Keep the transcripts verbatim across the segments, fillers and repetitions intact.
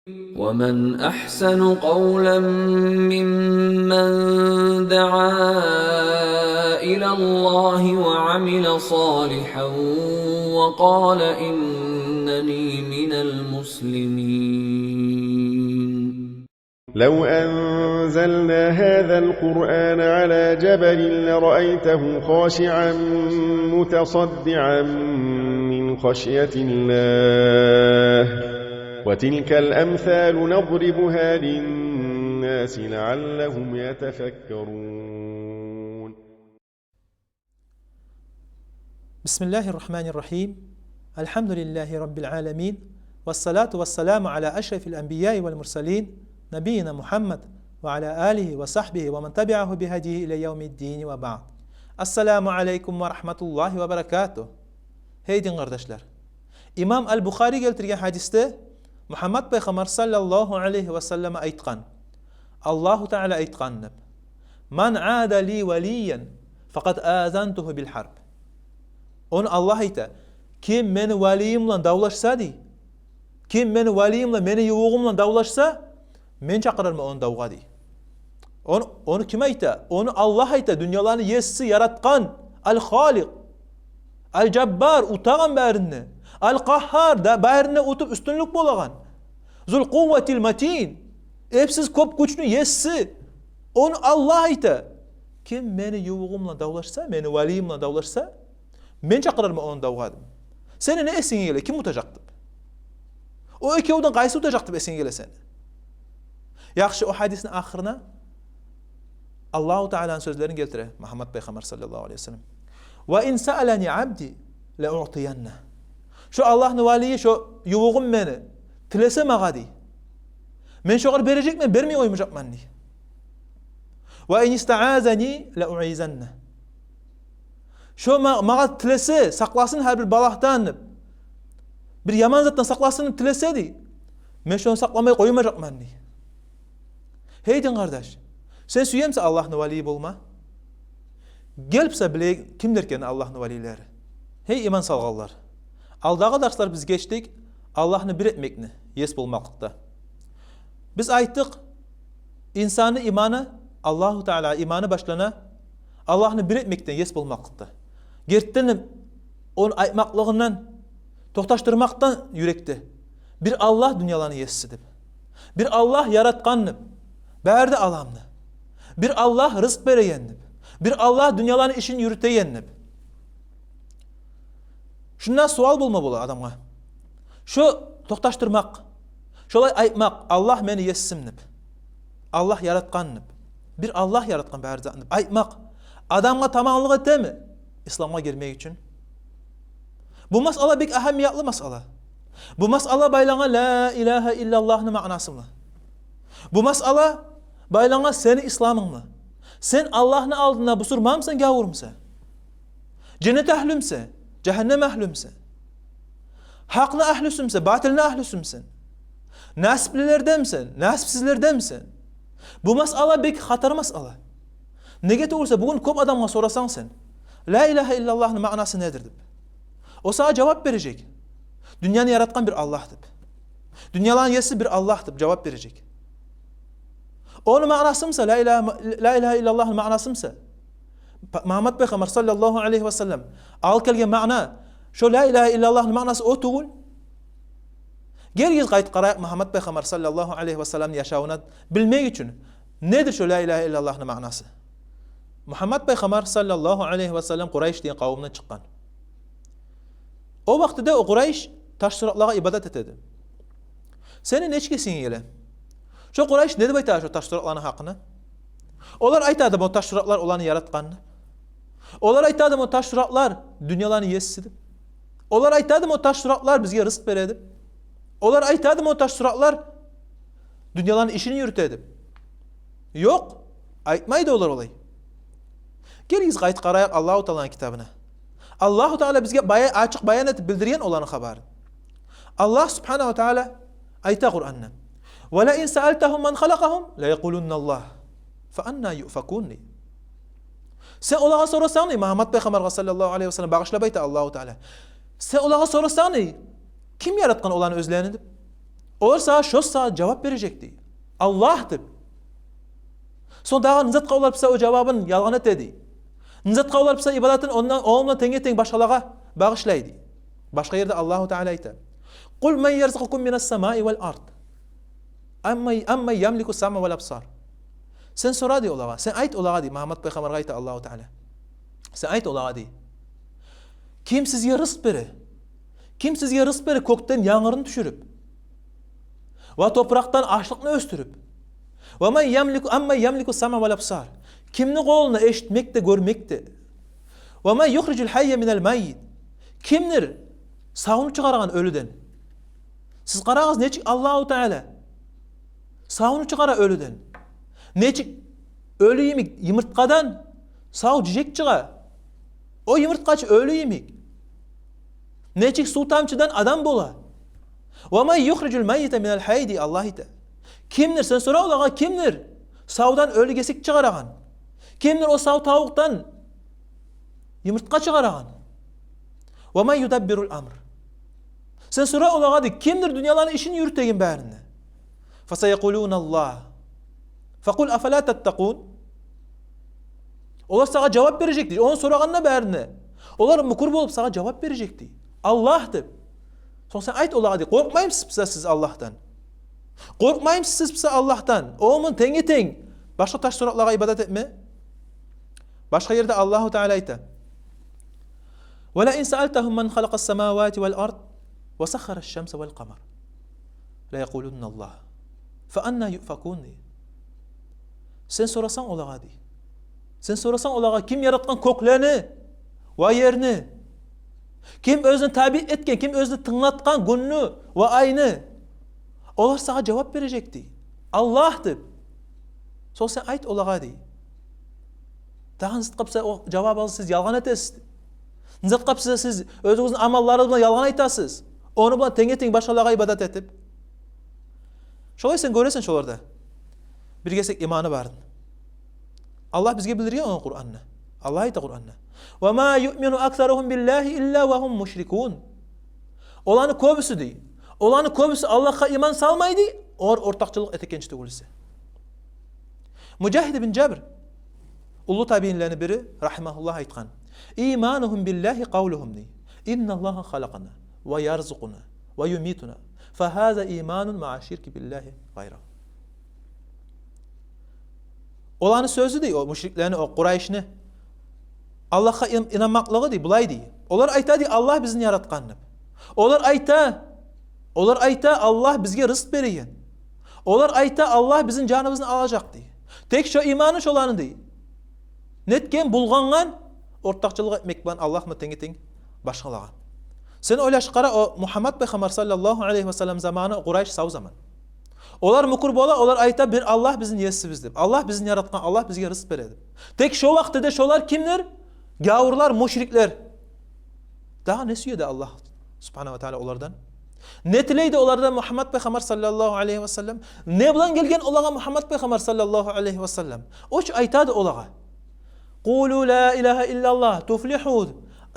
ومن أحسن قولا ممن دعا إلى الله وعمل صالحا وقال إنني من المسلمين. لو أنزلنا هذا القرآن على جبل لرأيته خاشعا متصدعا من خشية الله. وتلك الأمثال نضربها للناس لعلهم يتفكرون. بسم الله الرحمن الرحيم. الحمد لله رب العالمين. والصلاة والسلام على أشرف الأنبياء والمرسلين نبينا محمد وعلى آله وصحبه ومن تبعه بهديه إلى يوم الدين وبعد. السلام عليكم ورحمة الله وبركاته. Гьей дин къардашлар. Имам Аль-Бухари гелтирген гьадисде Мугьаммад пайхаммар саллаллагьу алайгьи ва саллам айтгъан, Аллагьу Таала айтгъан деп: «Ман ада ли валиян, факъад азантугьу бил гьарб». Ону Аллагь айта: «Ким мени валийим булан давлашса, – дей, – ким мени валийим булан, мени ювугъум булан давлашса, мен чакъырарман ону давгъа», – дей. Ону, ону ким айта? Ону Аллагь айта, дюньяланы еси, яратгъан, Аль-Халикъ, Аль-Жаббар, утагъан барин де, Аль-Къагьгьар, да барин де утуп уьстюнлюк болагъан, Зуль-Къувватиль-Матин, эпсиз кёп гючню еси. Ону Аллагь айта: «Ким мени ювугъум булан давлашса, мени валийим булан давлашса, мен чакъырарман ону давгъа», – деп. Сени не эсинге геле, ким утажакъ деп? О экевден къайсы утажакъ деп эсинге геле сени? Яхшы, о гьадисни ахырына Аллагьу Тааланы сёзлерин гелтире Мугьаммад пайхаммар саллаллагьу алайгьи ва саллам: «Ва ин саалани абди ла уътиянна». Шо Аллагьны валийи, шо ювугъум мени тилесе магъа, – дей, – мен шогъар бережекмен, бермей къоймажакъман, – дей. «Ва ин истаазани ла уизанна». Шо ма-, магъа тилесе, сакъласын гьар бир балагьдан деп, бир яман затдан сакъласын деп тилесе, – дей, – мен шону сакъламай къоймажакъман, – дей. Гьей дин къардаш, сен сюемисен Аллагьны валийи болма? Гел буса билейик кимлер экен Аллагьны валийлери. Гьей иман салгъанлар, алдагъы дарслар биз гечдик Аллагьны бир этмекни, ес болмакълыкъда. Биз айтдыкъ, инсанны иманы, Аллагьу Таалагъа иманы башлана Аллагьны бир этмекден, ес болмакълыкъда. Гертиден де, ону айтмакълыгъындан, токъташдырмакъдан юрекде: бир Аллагь дюньяланы еси деп, бир Аллагь яратгъан деп бары да аламны, бир Аллагь рызкъ береген деп, бир Аллагь дюньяланы ишин юрютеген деп. Шунда суал болма бола адамгъа. Шо токъташдырмакъ, шолай айтмакъ: «Аллагь мени есим», – деп, «Аллагь яратгъан», – деп, «Бир Аллагь яратгъан бары затны», – деп айтмакъ адамгъа таманлыкъ этеми исламгъа гирмек учун? Бу масъала бек агьамиятлы масъала. Бу масъала байлангъан ла илагьа иллаллагьны маънасы булан. Бу масъала байлангъан сени исламынг булан. Сен Аллагьны алдында бусурманмысан, гавурмусан? Женнет агьлюмюсен, жагьаннам агьлюмюсен? Гьакъны агьлюсюмюсен, батылны агьлюсюмюсен? Насиплилерденмисен, насипсизлерденмисен? Бу масъала бек хатар масъала. Неге тюгюл буса, бугюн кёп адамгъа сорасанг сен: «Ла илагьа иллаллагьны маънасы недир?» – деп. О сагъа жавап бережек: «Дюньяны яратгъан бир Аллагь», – деп. «Дюньяланы еси бир Аллагь», – деп жавап бережек. Ону маънасымыса, ла илагьа, ла илагьа иллаллагьны маънасымыса, па-, Мугьаммад пайхаммар саллаллагьу алайгьи ва саллам алып гелген маъна, шо ла илагьа иллаллагьны маънасы о тюгюл. Гелигиз, къайтып къарайыкъ Мугьаммад пайхаммар саллаллагьу алайгьи ва салламны яшавуна билмек учун, недир шо ла илагьа иллаллагьны маънасы? Мугьаммад пайхаммар саллаллагьу алайгьи ва саллам Къурайш деген къавумдан чыкъгъан. О вакътиде о Къурайш таш суракълагъа ибадат этеди. Сени нечик эсинге геле? Шо Къурайш не деп айтады шо таш суракъланы гьакъына? Олар айтадымы о таш суракълар оланы яратгъанны? Олар айтадымы о таш суракълар дюньяланы еси деп? Олар айтадымы о таш суракълар бизге рызкъ береди деп? Олар айтадымы о таш суракълар дюньяланы ишин юрютеди деп? Ёкъ, айтмайды олар олай. Гелигиз, къайтып къарайыкъ Аллагьу Тааланы китабына. Аллагьу Таала бизге бая-, ачыкъ баян этип билдирген оланы хабарын. Аллагь субгьанагьу ва таала айта Къуранда: «Ва ла ин саалтагьум ман халакъагьум ла якъулунна Аллагь. Фа анна юъфакун», – дей. Сен олагъа сорасанг, дей, Мугьаммад пайхаммаргъа саллаллагьу алайгьи ва саллам багъышлап айта Аллагьу Таала, сен олагъа сорасанг, дей, ким яратгъан оланы оьзлерин деп, Олар сагъа шо сагьат жавап бережек дей, Аллагь деп. Сонг дагъы не затгъа олар буса о жавабын ялгъан эте дей? Не затгъа олар буса ибадатын ондан, ондан тенге-тенг башгъалагъа багъышлай дей? Башгъа ерде Аллагьу Таала айта: «Къул ман ярзукъукум минас-самаи вал ард, амман, амман ямлику-с-самъа вал абсар». Сен сора дей олагъа, сен айт олагъа дей, Мугьаммат пайхаммаргъа айта Аллагьу Таала. Сен айт олагъа дей: ким сизге рызкъ бере? Ким сизге рызкъ бере кёкден янгурну тюшюрюп ва топуракъдан ашлыкъны оьсдюрюп? «Ва ман ямлику, амман ямлику-с-самъа вал абсар». Кимни къолунда эшитмек де, гёрмек де? «Ва ман юхрижул-гьаййа минал-маййит». Кимдир савну чыгъарагъан оьлюден? Сиз къарагъыз, нечик Аллагьу Таала савну чыгъара оьлюден. Нечик оьлю йимик йымырткъадан сав жижек чыгъа, о йымырткъачы оьлю йимик. Нечик сув тамчыдан адам бола. «Ва ман юхрижул-маййита минал-гьаййи», дей Аллагь айта. Кимдир, сен сора олагъа, кимдир савдан оьлю гесек чыгъарагъан? Кимдир о сав тавукъдан йымырткъа чыгъарагъан? «Ва ман юдаббирул-амр». Сен сора олагъа дей, кимдир дюньяланы ишин юрютеген барын да? «Фасаякъулуналлагь. Факъул афала таттакъун». Олар сагъа жавап бережек дей, ону сорагъанда барын да. Олар мюкюр болуп сагъа жавап бережек дей, Аллагь деп. Сонг сен айт олагъа дей: къоркъмаймысыз буса сиз Аллагьдан? Къоркъмаймысыз сиз буса Аллагьдан, о муну тенге-тенг башгъа таш суратлагъа ибадат этме? Башгъа ерде Аллагьу Таала айта: «Ва лаин саалтагьум ман халакъас-самавати вал-ард ва саххараш-шамса вал-къамар лаякъулунналлагь. Фа анна юъфакун», дей. Сен сорасанг олагъа дей, сен сорасанг олагъа, ким яратгъан кёклени ва ерни, ким оьзюню табиъ этген, ким оьзюню тынглатгъан гюнню ва айны? Олар сагъа жавап бережек дей, Аллагь деп. Сонг сен айт олагъа дей. Дагъы не затгъа буса о жавабыгъызны сиз ялгъан этесиз? Не затгъа буса сиз оьзюгюзню амалларыгъыз булан ялгъан айтасыз, ону булан тенге-тенг башгъалагъа ибадат этип? Шолай сен гёресен шоларда бир гесек иманы барын. Аллагь бизге билдирген ону Къуранда. Аллагь айта Къуранда: «Ва ма юъмину аксаругьум биллагьи илла ва гьум мушрикун». Оланы кёбюсю дей, оланы кёбюсю Аллагьгъа иман салмай дей, олар ортакъчылыкъ этегенчи тюгюл эсе. Мужагьид ибн Жабр, уллу табиинлени бири, рагьимагьуллагь, айтгъан: «Иманугьум биллагьи къавлугьум, дей, инналлагьа халакъана ва ярзукъуна ва юмитуна, фагьаза иманун маа ширки биллагьи гъайрагьу». Оланы сёзю дей, о мушриклени, о Къурайшны Аллагьгъа ин-, инанмакълыгъы дей, булай дей. Олар айта дей, Аллагь бизин яратгъан деп. Олар айта, олар айта, Аллагь бизге рызкъ береген. Олар айта, Аллагь бизин жаныбызны алажакъ дей. Тек шо иманы шоланы дей, нетген, булгъангъан ортакъчылыкъ этмек булан Аллагь булан тенге-тенг башгъалагъа. Сен ойлашып къара, о Мугьаммат пайхаммар саллаллагьу алайгьи ва саллам заманы, о Къурайш сав заман. Олар мюкюр бола, олар айта: «Бир Аллагь бизин есибиз», – деп. Аллагь бизин яратгъан, Аллагь бизге рызкъ бере деп. Тек шо вакътиде шолар кимлер? Гавурлар, мушриклер. Дагъы не сюеди Аллагь субгьанагьу ва таала олардан? Не тилейди олардан Мугьаммат пайхаммар саллаллагьу алайгьи ва саллам? Не булан гелген олагъа Мугьаммат пайхаммар саллаллагьу алайгьи ва саллам? О чу айтады олагъа: «Къулу ла илагьа иллаллагь туфлигьу».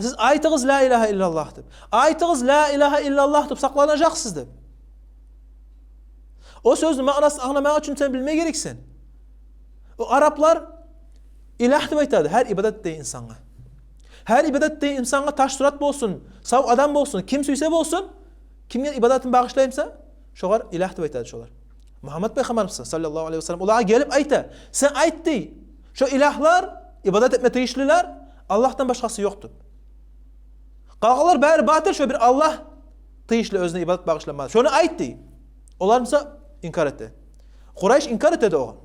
Сиз айтыгъыз «Ла илагьа иллаллагь» деп. Айтыгъыз «Ла илагьа иллаллагь» деп, сакъланажакъсыз деп. О сёзню маънасын англамакъ учун сен билме герексен. О араплар илагь деп айтады гьар ибадат этеген инсангъа. Гьар ибадат этеген инсангъа, таш сурат болсун, сав адам болсун, ким сюйсе болсун, кимге ибадатын багъышлай буса, шогъар илагь деп айтады шолар. Мугьаммат пайхаммарыбыз саллаллагьу алайгьи ва саллам олагъа гелип айта: «Сен айт, – дей, – шо илагьлар, ибадат этме тийишлилер, Аллагьдан башгъасы ёкъ», – деп. Къалгъанлар бары батыл, шо бир Аллагь тийишли оьзюне ибадат багъышланмагъа. Шону айт, – дей. Олар буса инкар эте. Къурайш инкар этеди огъар.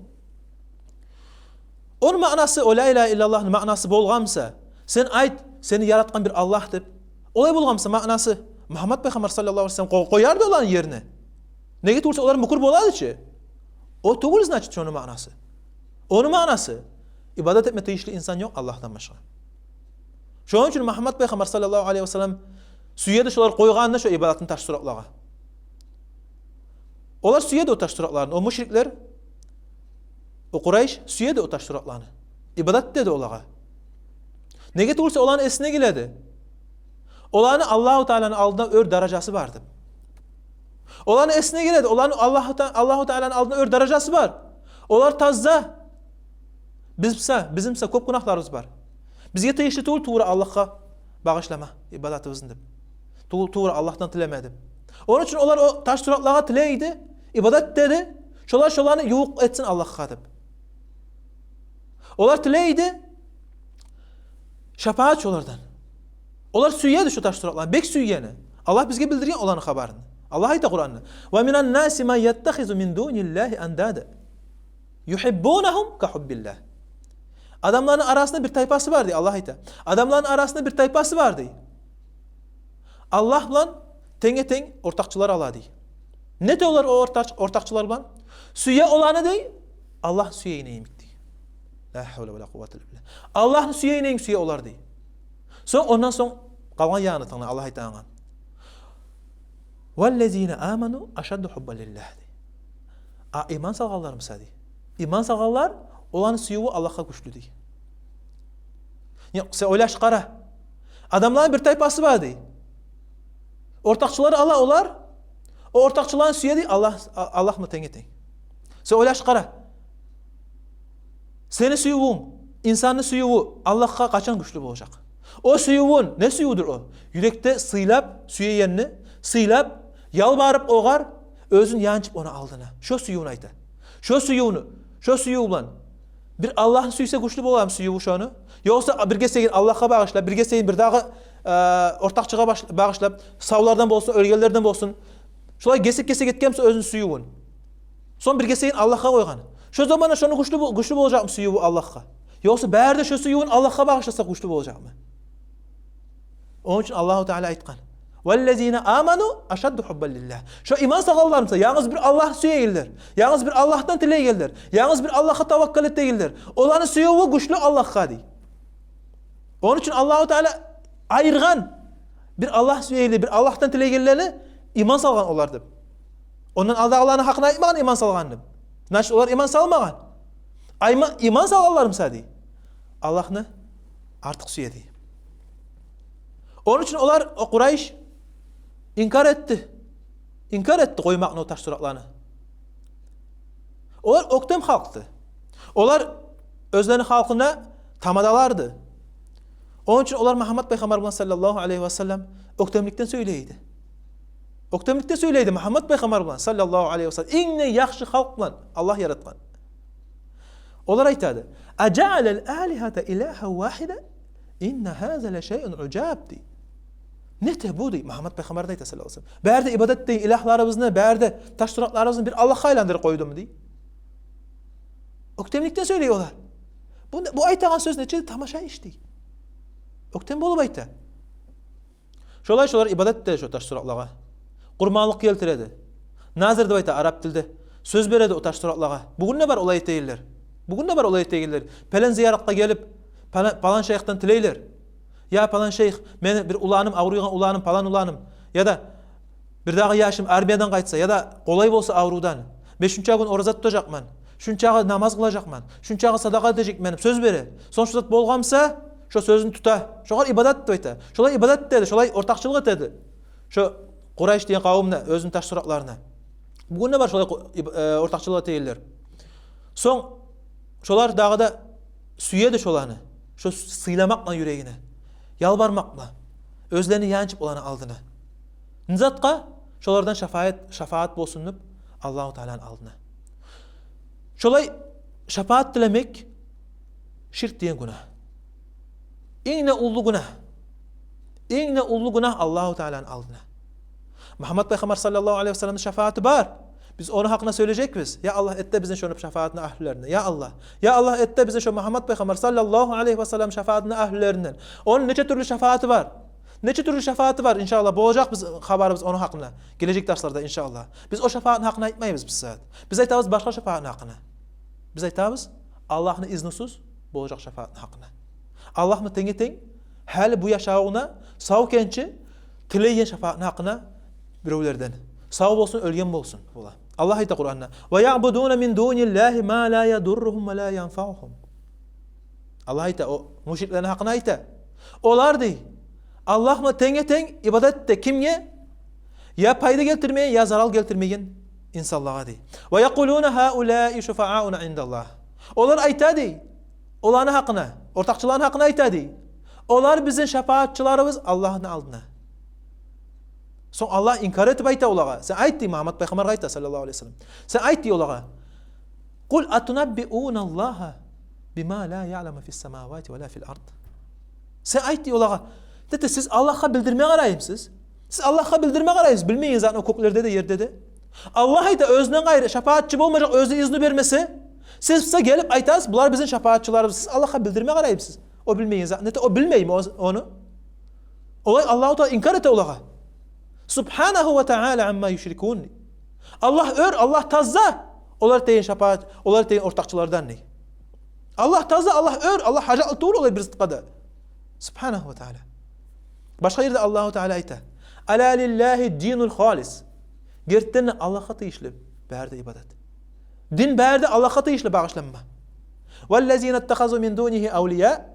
Ону маънасы, о «Ла илагьа иллаллагьны» маънасы болгъан буса, сен айт, сени яратгъан бир Аллагь деп, олай болгъан буса маънасы, Мугьаммат пайхаммар саллаллагьу алайгьи ва саллам къо-, къоярды оланы ерине. Неге тюгюл буса, олар мюкюр болады чы. О тюгюл, значит, шону маънасы. Ону маънасы: ибадат этме тийишли инсан ёкъ Аллагьдан башгъа. Шону учун Мугьаммат пайхаммар саллаллагьу алайгьи ва саллам сюеди шолар къойгъанны шо ибадатын таш суратлагъа. Олар сюеди о таш суратланы, о мушриклер, о Къурайш сюеди о таш суратланы. Ибадат этеди олагъа. Неге тюгюл буса, оланы эсине геледи оланы Аллагьу Тааланы алдында оьр даражасы бар деп. Оланы эсине геледи, оланы Аллагьу Та-, Аллагьу Тааланы алдында оьр даражасы бар. Олар таза. Биз буса, бизин буса кёп гюнагьларыбыз бар. Бизге тийишли тюгюл тувра Аллагьгъа багъышлама ибадатыбызны деп. Тувра, тувра Аллагьдан тилеме деп. Ону учун олар о таш суратлагъа тилейди, ибадат этеди. Шолар шоланы ювукъ этсин Аллагьгъа деп. Олар тилейди шапаат шолардан. Олар сюеди шо таш суратланы, бек сюегени. Аллагь бизге билдирген оланы хабарын. Аллагь айта Къуранда: «Ва минан наси ман яттахизу мин дуниллагьи андада, юхиббунагьум ка хуббиллагь». Адамланы арасында бир тайпасы бар дей, Аллагь айта. Адамланы арасында бир тайпасы бар дей. Аллагь булан тенге-тенг ортакъчылар ала дей. Не эте олар о ортакъ-, ортакъчылар булан? Сюе оланы дей, Аллагьны сюегени йимик дей. Ла гьавла ва ла къуввата илла биллагь. Аллагьны сюегени йимик сюе олар дей. Сонг, ондан сонг къалгъан ягъына тынгла, Аллагь айтагъан: «Валлазина аману ашадду хуббан лиллагь», — дей. А иман салгъанлар буса дей. Иман салгъанлар, оланы сюювю Аллагьгъа гючлю дей. Не, сен ойлаш къара. Адамланы бир тайпасы бар дей. Ортакъчылар ала олар. О ортакъчыланы сюе дей Аллагь, а-, Аллагь булан тенге-тенг. Сен ойлаш къара. Сени сюювюнг, инсанны сюювю Аллагьгъа къачан гючлю болажакъ? О сюювюнг, не сюювдюр о? Юрекде сыйлап сюегенни, сыйлап, ялбарып огъар, оьзюн янчып ону алдына. Шо сюювню айта. Шо сюювню, шо сююв булан бир Аллагьны сюйсе гючлю боламы сюювю шону? Ёкъса бир гесегин Аллагьгъа багъышлап, бир гесегин бир дагъы, э, ортакъчыгъа баш-, багъышлап, савлардан болсун, оьлгенлерден болсун, шолай гесек-гесек этген буса оьзюню сюювюн. Сонг бир гесегин Аллагьгъа къойгъан. Шо заманда шону гючлю бо-, гючлю болажакъмы сюювю Аллагьгъа? Ёкъса бары да шо сюювюн Аллагьгъа багъышласа гючлю болажакъмы? Ону учун Аллагьу Таала айтгъан: «Валлазина аману ашадду хуббан лиллагь». Шо иман салгъанлар буса, янгыз бир Аллагьны сюегенлер, янгыз бир Аллагьдан тилейгенлер, янгыз бир Аллагьгъа таваккал этегенлер, оланы сюювю гючлю Аллагьгъа дей. Ону учун Аллагьу Таала айыргъан бир Аллагьны сюегенлер, бир Аллагьдан тилейгенлени иман салгъан олар деп. Ондан алдагъыланы гьакъына айтмагъан иман салгъан деп. Значит, олар иман салмагъан. Айма-, иман салгъанлар буса дей, Аллагьны артыкъ сюе дей. Ону учун олар, о Къурайш, инкар этди. Инкар этди къоймакъны о таш суратланы. Олар оьктем халкъды. Олар оьзлени халкъына тамадаларды. Ону учун олар Мугьаммат пайхаммар булан, саллаллагьу алайгьи ва саллам, оьктемликден сёйлейди. Оьктемликден сёйлейди Мугьаммат пайхаммар булан, саллаллагьу алайгьи ва саллам. Инг де яхшы халкъ булан Аллагь яратгъан. Олар айтады: «Ажаалал алигьата илагьан вагьида, инна гьаза ла шайъун ужаб», — дей. Не эте бу, дей, Мугьаммат пайхаммар да айта, саллаллагьу алайгьи ва саллам. Бары да ибадат этеген илагьларыбызны, бары да таш суратларыбызны бир Аллагьгъа айландырып къойдуму, дей. Оьктемликден сёйлей олар. Бу, бу айтагъан сёз нече де тамаша иш, дей. Оьктем болуп айта. Шолай шолар ибадат эте шо таш суратлагъа. Къурманлыкъ гелтиреди. Назир деп айта арап тилде. Сёз береди о таш суратлагъа. Бугюн де бар олай этегенлер. Бугюн де бар олай этегенлер. Пелен зияратгъа гелип, пала-, палан шайыхдан тилейлер. Я палан шайых, мени бир уланым, авруйгъан уланым, палан уланым, яда бир дагъы яшым армиядан къайтса, яда къолай болса аврувдан, мен шунча гюн ораза тутажакъман, шунчагъы намаз къылажакъман, шунчагъы садакъа этежекмен деп сёз бере. Сонг шо зат болгъан буса, шо сёзюн тута. Шогъар ибадат деп айта. Шолай ибадат этеди, шолай ортакъчылыкъ этеди шо Къурайш деген къавум да оьзюню таш суратларына. Бугюн де бар шолай къу-, иб-, э, ортакъчылыкъ этегенлер. Сонг шолар дагъы да сюеди шоланы, шо сыйламакъ булан юрегине, ялбармакъ булан, оьзлени янчып оланы алдына. Не затгъа? Шолардан шафаат, шафаат болсун деп Аллагьу Тааланы алдына. Шолай шафаат тилемек ширк деген гюнагь. Инг де уллу гюнагь. Инг де уллу гюнагь Аллагьу Тааланы алдына. Мугьаммат пайхаммар саллаллагьу алайгьи ва салламны шафааты бар. Биз ону гьакъына сёйлежекбиз. Я Аллагь, эт де бизин шону шафаатыны агьлюлеринден. Я Аллагь. Я Аллагь, эт де бизин шо Мугьаммат пайхаммар саллаллагьу алайгьи ва саллам шафаатыны агьлюлеринден. Ону нече тюрлю шафааты бар. Нече тюрлю шафааты бар, иншааллагь, болажакъ биз хабарыбыз ону гьакъына гележек дарсларда, иншааллагь. Биз о шафаатны гьакъына айтмайбыз бу сагьат. Биз айтабыз башгъа шафаатны гьакъына. Биз айтабыз Аллагьны изнусуз болажакъ шафаатны гьакъына. Аллагьны тенге-тенг гьали бу яшавуна сав экенчи тилейген шафаатны гьакъына биревлерден. Сав болсун, оьлген болсун, бола. Аллагь айта Къуранда: «Ва ягъбудуна мин дуниллагьи ма ла ядурругьум ва ла янфаъугьум». Аллагь айта, о мушриклени гьакъына айта. Олар, дей, Аллагь булан тенге-тенг ибадат эте кимге? Я пайда гелтирмейген, я зарал гелтирмейген инсанлагъа, дей. «Ва якъулуна гьаулаи шуфаауна индаллагь». Олар айта, дей, оланы гьакъына, ортакъчыланы гьакъына айта, дей: «Олар бизин шапаатчыларыбыз Аллагьны алдына». Сонг Аллагь инкар этип айта олагъа. Сен айт, дей, Мугьаммат пайхаммаргъа айта, саллаллагьу алайгьи ва саллам. Сен айт, дей, олагъа: «Къул атунаббиуналлагьа бима ла яъламу фис-самавати ва ла фил-ард». Сен айт, дей, олагъа: «Дете, сиз Аллагьгъа билдирме къараймысыз? Сиз Аллагьгъа билдирме къараймысыз билмейген затны о кёклерде де, ерде де? Аллагь айта, оьзюнден къайры шапаатчы болмажакъ, оьзю изну бермесе. Сиз буса гелип айтасыз: булар бизин шапаатчыларыбыз». Сиз Аллагьгъа билдирме къараймысыз о билмейген затны? Дете, о билмейми о-, ону? Олай Аллагьу Таала инкар эте олагъа. «Субгьанагьу ва таала амма юшрикун». Аллагь оьр, Аллагь таза олар этеген шапаат, олар этеген ортакъчылардан, дей. Аллагь таза, Аллагь оьр, Аллагь гьажатлы тюгюл олай бир затгъа да. Субгьанагьу ва таала. Башгъа ерде Аллагьу Таала айта: «Ала лиллагьи динул халис». Гертиден де Аллагьгъа тийишли бары да ибадат. Дин бары да Аллагьгъа тийишли багъышланма. «Валлазина иттахазу мин дунигьи авлия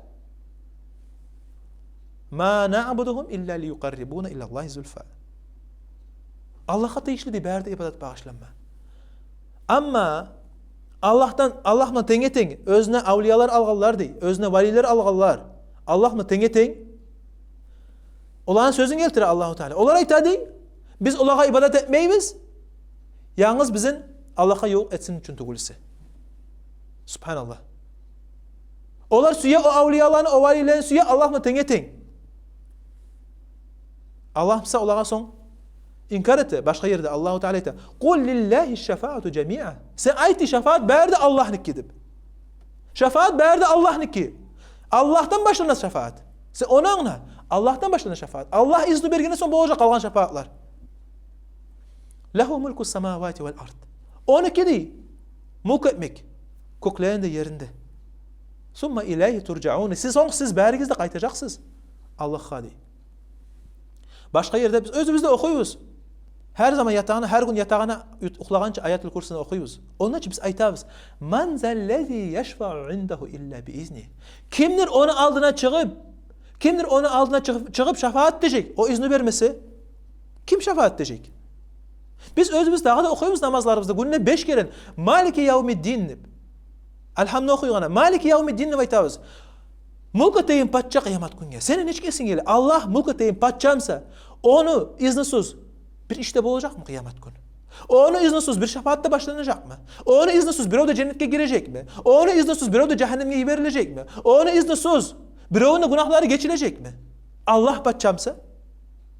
ма наъбудугьум илла лиюкъаррибуна илаллагьи зулфа». Аллагьгъа тийишли, дей, бары да ибадат багъышланма. Амма Аллагьдан, Аллагь булан тенге-тенг оьзюне авлиялар алгъанлар, дей, оьзюне валилер алгъанлар, Аллагь булан тенге-тенг. Оланы сёзюн гелтире Аллагьу Таала. Олар айта, дей: «Биз олагъа ибадат этмейбиз, янгыз бизин Аллагьгъа ювукъ этсин учун тюгюл эсе». Субгьаналлагь. Олар сюе о авлияланы, о валилени сюе Аллагь булан тенге-тенг. Аллагь буса олагъа сонг инкар эте. Башгъа ерде Аллагьу Таала айта: «Къул лиллагьи шафаату жамиа». Сен айт, дей, шапаат бары да Аллагьныки деп. Шапаат бары да Аллагьныки. Аллагьдан башлана шапаат. Сен ону англа. Аллагьдан башлана шапаат. Аллагь изну бергенден сонг болажакъ къалгъан шапаатлар. «Лагьу мулку самавати вал ард». Онуки, дей, мулк этмек кёклени де, ерни де. «Сумма илайгьи туржаун». Сиз, сонг сиз баригиз де къайтажакъсыз Аллагьгъа, дей. Башгъа ерде биз оьзюбюз де охуйбуз. Гьар заман ятагъанда, гьар гюн ятагъанда ют-, юхлагъанча Аятул Курсини охуйбуз. Онда чы биз айтабыз: «Ман заллази яшфау индагьу илла би изни». Кимдир ону алдына чыгъып, кимдир ону алдына чыгъып, чыгъып шапаат этежек, о изну бермесе? Ким шапаат этежек? Биз оьзюбюз дагъы да охуйбуз намазларыбызда гюнде беш керен «Малики явмиддин» деп. Алгьамны охуйгъанда «Малики явмиддин» деп айтабыз. Мулк этеген пача къыямат гюнге. Сени нечик эсинге геле? Аллагь мулк этеген пача буса, ону изнусуз бир иш де болажакъмы къыямат гюн? Ону изнусуз бир шапаат да башланажакъмы? Ону изнусуз бирев де женнетге гирежекми? Ону изнусуз бирев де жагьаннемге йиберилежекми? Ону изнусуз биревню гюнагьлары гечилежекми? Аллагь пача буса.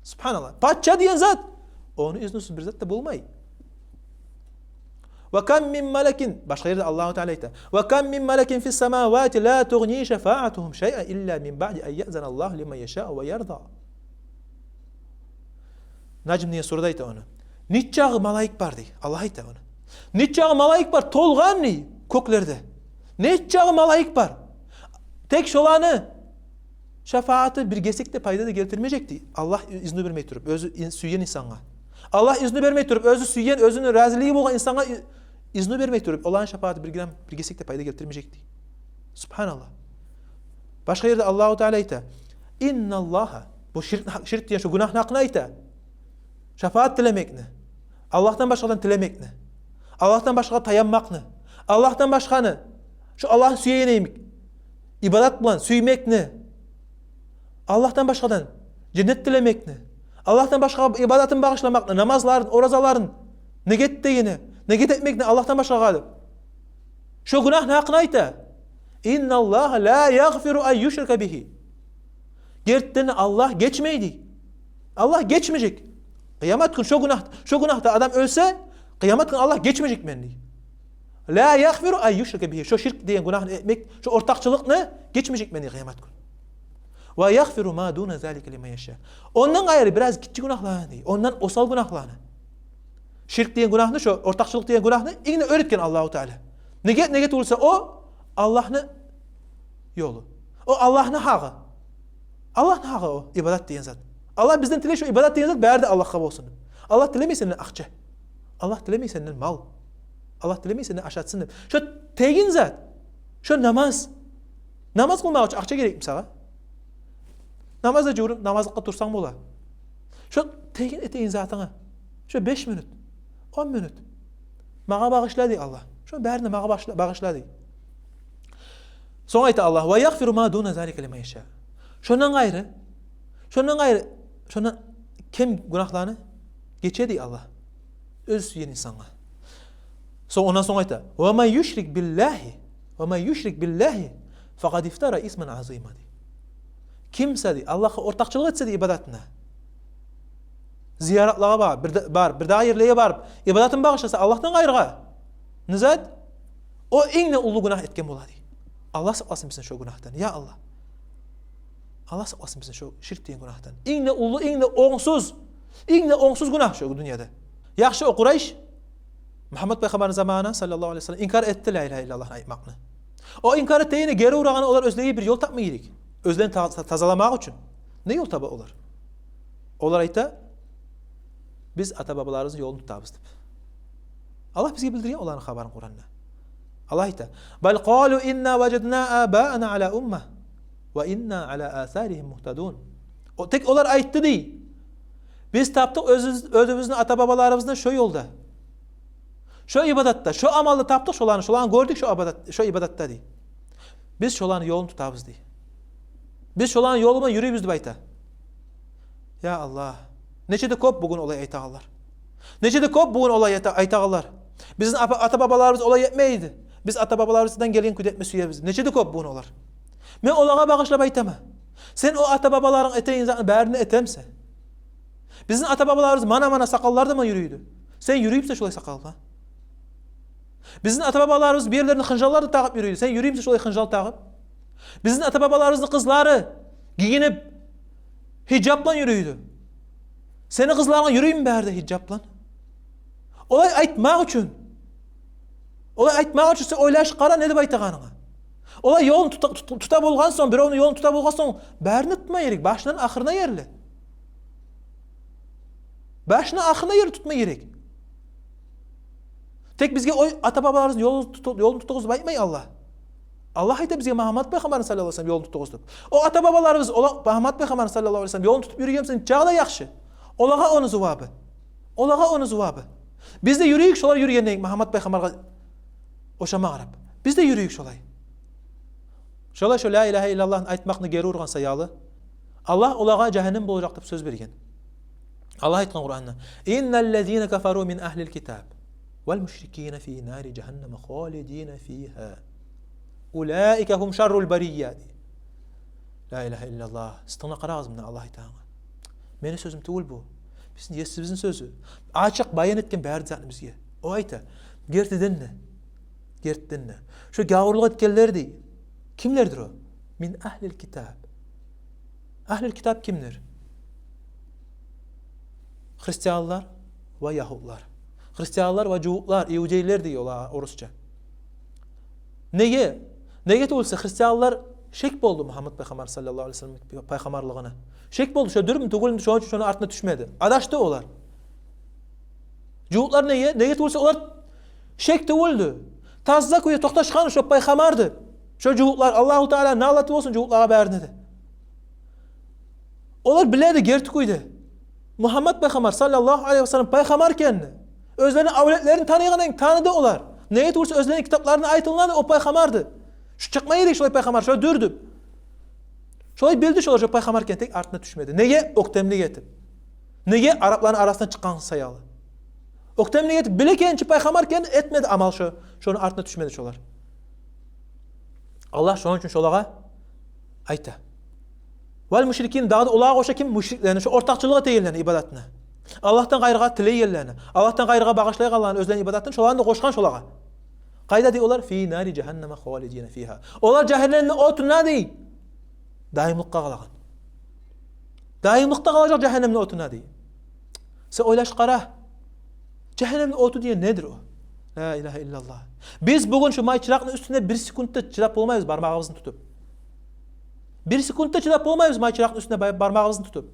Субгьаналлагь. Пача деген зат, ону изнусуз бир зат да болмай. «Ва кам мин малакин», башгъа ерде Аллагьу Таала айта: «Ва кам мин малакин фис самавати ла тугъни шафаатугьум шайъан илла мин баъди ан яъзаналлагьу лиман яшау ва ярда». Нажм деген сурада айта ону. Нечакъы малайик бар, дей. Аллагь айта ону. Нечакъы малайик бар, толгъан, дей, кёклерде. Нечакъы малайик бар. Тек шоланы шапааты бир гесек де пайда да гелтирмежек, дей, Аллагь изну бермей туруп оьзю ин-, сюйген инсангъа. Аллагь изну бермей туруп оьзю сюйген, оьзюню разилиги болгъан инсангъа и-, изну бермей туруп, оланы шапааты бир грамм, бир гесек де пайда гелтирмежек, дей. Субгьаналлагь. Башгъа ерде Аллагьу Таала айта: «Инналлагьа», бу ширк, ширк деген шо гюнагьны гьакъында айта. Шапаат тилемекни, Аллагьдан башгъадан тилемекни, Аллагьдан башгъагъа таянмакъны, Аллагьдан башгъаны, шо Аллагьны сюеген йимик, ибадат булан сюймекни, Аллагьдан башгъадан женнет тилемекни, Аллагьдан башгъагъа ибадатын багъышламакъны, намазларын, оразаларын, негет дегени, негет этмекни Аллагьдан башгъагъа деп. Шо гюнагьны гьакъында айта: «Инналлагьа ла ягъфиру ан юшрака бигьи». Гертиден Аллагь гечмей, дей. Аллагь гечмежек. Къыямат гюн шо гюнагь, шо гюнагьда адам оьлсе, къыямат гюн Аллагь гечмежекмен, дей. «Ла ягъфиру ан юшрака бигьи». Шо ширк деген гюнагьны этмек, шо ортакъчылыкъны гечмежекмен, дей, къыямат гюн. «Ва ягъфиру ма дуна залика лиман яша». Ондан къайры бираз гиччи гюнагьланы, дей, ондан осал гюнагьланы. Ширк деген гюнагьны, шо ортакъчылыкъ деген гюнагьны инг де оьр этген Аллагьу Таала. Неге, неге тюгюл эсе о Аллагьны ёлу. О Аллагьны гьакъы. Аллагьны гьакъы о ибадат деген зат. Аллагь бизден тилей шо ибадат деген зат бары да Аллагьгъа болсун деп. Аллагь тилемей сенден акъча. Аллагь тилемей сенден мал. Аллагь тилемей сенден ашатсын деп. Шо тегин зат. Шо намаз. Намаз къылмакъ учун акъча герекми сагъа? Намаз да жувуп, намазлыкъгъа турсанг бола. Шо тегин этеген затынга Шо беш минут, он минут магъа багъышла дей Аллагь. Шо барын да магъа багъышла, багъышла дей. Сонг айта Аллагь: «Ва ягъфиру ма дуна залика лиман яша». Шондан къайры, шондан къайры, шондан кем гюнагьланы гече дей Аллагь оьзю сюйген инсангъа. Сонг, ондан сонг айта: «Ва ман юшрик биллагьи, ва ман юшрик биллагьи факъад ифтара исман азима», — дей. Ким буса дей, Аллагьгъа ортакъчылыкъ этсе дей ибадатына, зияратлагъа бар, бир де, бар, бир дагъы ерлеге барып, ибадатын багъышласа Аллагьдан къайрыгъа, не зат? О инг де уллу гюнагь этген бола дей. Аллагь сакъласын бизин шо гюнагьдан, я Аллагь. Аллагь сакъласын бизин шо ширк деген гюнагьдан. Инг де уллу, инг де онгсуз, инг де онгсуз гюнагь шо дюньяда. Яхшы, о Къурайш Мугьаммат пайхаммарны заманына, саллаллагьу алайгьи ва саллам, инкар этди ла илагьа иллаллагьны айтмакъны. О инкар этегенде гери урагъаны олар оьзлеге бир ёл тапма герек. Оьзлени та-, та-, тазаламакъ учун. Не ёл таба олар? Олар айта: «Биз ата-бабаларыбызны ёлун тутабыз», — деп. Аллагь бизге билдирген оланы хабарын Къуранда. Аллагь айта: «Бал къалу инна важадна абаана ала умма ва инна ала асаригьим мугьтадун». О, тек олар айтды дей: «Биз тапдыкъ оьзюбюз-, оьзюбюзню ата-бабаларыбызны шо ёлда, шо ибадатда, шо амалда тапдыкъ шоланы, шоланы гёрдюк шо ибадат-, шо ибадатда», — дей. «Биз шоланы ёлун тутабыз», — дей. «Биз шоланы ёлу булан юрюйбюз», — деп айта. Я Аллагь, нече де кёп бугюн олай айтагъанлар. Нече де кёп бугюн олай айта-, айтагъанлар. «Бизин апа-, ата-бабаларыбыз олай этмей эди. Биз ата-бабаларыбыздан гелген кюйде этме сюебиз», — деп. Нече де кёп бугюн олар. Мен олагъа багъышлап айтаман. Сен о ата-бабаларынг этеген затны барын да этемисен? Бизин ата-бабаларыбыз мана-мана сакъаллар булан юрюй эди. Сен юрюймюсен шолай сакъал булан? Бизин ата-бабаларыбыз бир ерлерине хынжаллар да тагъып юрюй эди. Сен юрюймюсен шолай хынжал тагъып? Бизин ата-бабаларыбызны къызлары гийинип гьижап булан юрюй эди. Сени къызларынг юрюймю бары да гьижап булан? Олай айтмакъ учун, олай айтмакъ учун сен ойлашып къара не деп айтагъанынга. Олай ёлун тута, тута, тута болгъан сонг, биревню ёлун тута болгъан сонг, барын да тутма герек, башындан ахырына ерли. Башындан ахырына ерли тутма герек. Тек бизге о ата-бабаларыбызны ёлун тута-, ёлун тутугъуз деп айтмай Аллагь. Аллагь айта бизге Мугьаммат пайхаммарны, саллаллагьу алайгьи ва саллам, ёлун тутугъуз деп. О ата-бабаларыбыз, ола-, Мугьаммат пайхаммарны, саллаллагьу алайгьи ва саллам, ёлун тутуп юрюген буса, чагъы да яхшы. Олагъа ону зувабы. Олагъа ону зувабы. Биз де юрюйюк шолар юрюгендей, Мугьаммат пайхаммаргъа ошама къарап. Биз де юрюйюк шолай. Шолай шо ла илагьа иллаллагьны айтмакъны гери ургъан саялы, Аллагь олагъа жагьаннем болажакъ деп сёз берген. Аллагь айтгъан Къуранда: «Инналлазина кафару мин агьлил китаби вал мушрикина фи нари жагьаннама халидина фигьа. Улаика гьум шаррул бария», — дей. Ла илагьа иллаллагь. Сиз тынглап къарагъыз, муна Аллагь айтагъангъа. Мени сёзюм тюгюл бу. Бизин Есибизни сёзю. Ачыкъ баян этген бары затны бизге. О айта: гертиден де, гертиден де, шо гявурлукъ этгенлер, дей, кимлердир о? Мин агьлил китаб. Агьлил китаб кимдир? Христианлар ва ягьудлар. Христианлар ва жугьутлар, иудейлер дей олар орусча. Неге? Неге тюгюлсе, христианлар шек болду Мугьаммат пайхаммар, саллаллагьу алайгьи ва саллам, пайхаммарлыгъына. Шек болду, шо дюрмю, тюгюлмю, шону учун шону артына тюшмеди. Адашды олар. Жугьутлар неге? Неге тюгюлсе, олар шек тюгюлдю, таза кюйде токъташгъаны шо пайхаммарды. Шо жугьутлар, Аллагьу Таала налаты болсун жугьутлагъа, барына да. Олар биледи герти кюйде Мугьаммат пайхаммар, саллаллагьу алайгьи ва саллам, пайхаммар экенни. Оьзлени авлетлерин таныйгъан экен, таныды олар. Неге тюгюлсе, оьзлени китапларында айтылынады о пайхаммарды. Шо чыкъма герек шолай пайхаммар, шо дюр деп. Шолай билди шолар шо пайхаммар экенни, тек артына тюшмеди. Неге? Оьктемлик этип. Неге? Арапланы арасындан чыкъгъан саялы. Оьктемлик этип, биле экен чи пайхаммар экенни, этмеди амал шо, шону артына тюшмеди шолар. Аллагь шону учун шолагъа айта. Вал мушрикин, дагъы да олагъа къоша ким? Мушриклени, шо ортакъчылыкъ этегенлени ибадатына. Аллагьдан къайрыгъа тилейгенлени, Аллагьдан къайрыгъа багъышлайгъанланы, оьзлени ибадатын, шоланы да къошгъан шолагъа. Къайда дей олар? Фи нари жагьаннама халидина фигьа. Олар жагьаннемни отунда дей, даимликге къалагъан. Даимликге къалажакъ жагьаннемни отунда дей. Сен ойлашып къара. Жагьаннемни оту деген недир о? Ла илагьа иллаллагь. Биз бугюн шо май чыракъны уьстюнде бир секунд да чыдап болмайбыз бармагъыбызны тутуп. Бир секунд да чыдап болмайбыз май чыракъны уьстюнде бай-, бармагъыбызны тутуп.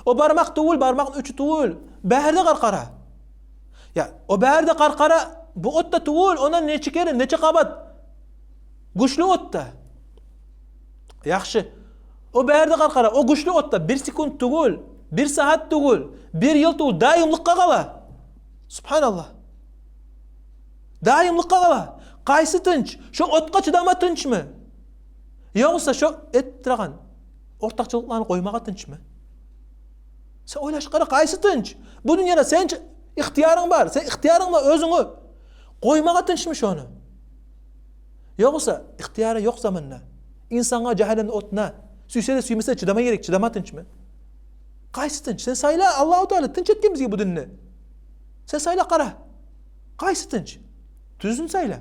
О бармакъ тюгюл, бармакъны учу тюгюл, бары да къаркъара. Я, о бары да къаркъара, бу от да тюгюл, ондан нече керен, нече къабат гючлю от да. Яхшы. О бары да къаркъара, о гючлю от да бир секунд тюгюл, бир сагьат тюгюл, бир йыл тюгюл, даимликге къала. Субгьаналлагь. Даимликге къала. Къайсы тынч? Шо отгъа чыдама тынчмы? Ёгъуса шо этип турагъан ортакъчылыкъланы къоймагъа тынчмы? Сен ойлашып къара, къайсы тынч? Бу дюньяда сен чи-, ихтиярынг бар, сен ихтиярынг бар оьзюнге. Къоймагъа тынчмы шону? Ёгъуса ихтияры ёкъ заманда инсангъа жагьаннемни отуна, сюйсе де, сюймесе де чыдама герек, чыдама тынчмы? Къайсы тынч? Сен сайла, Аллагьу Таала тынч этген бизге бу динни. Сен сайла къара. Къайсы тынч? Тюзюн сайла.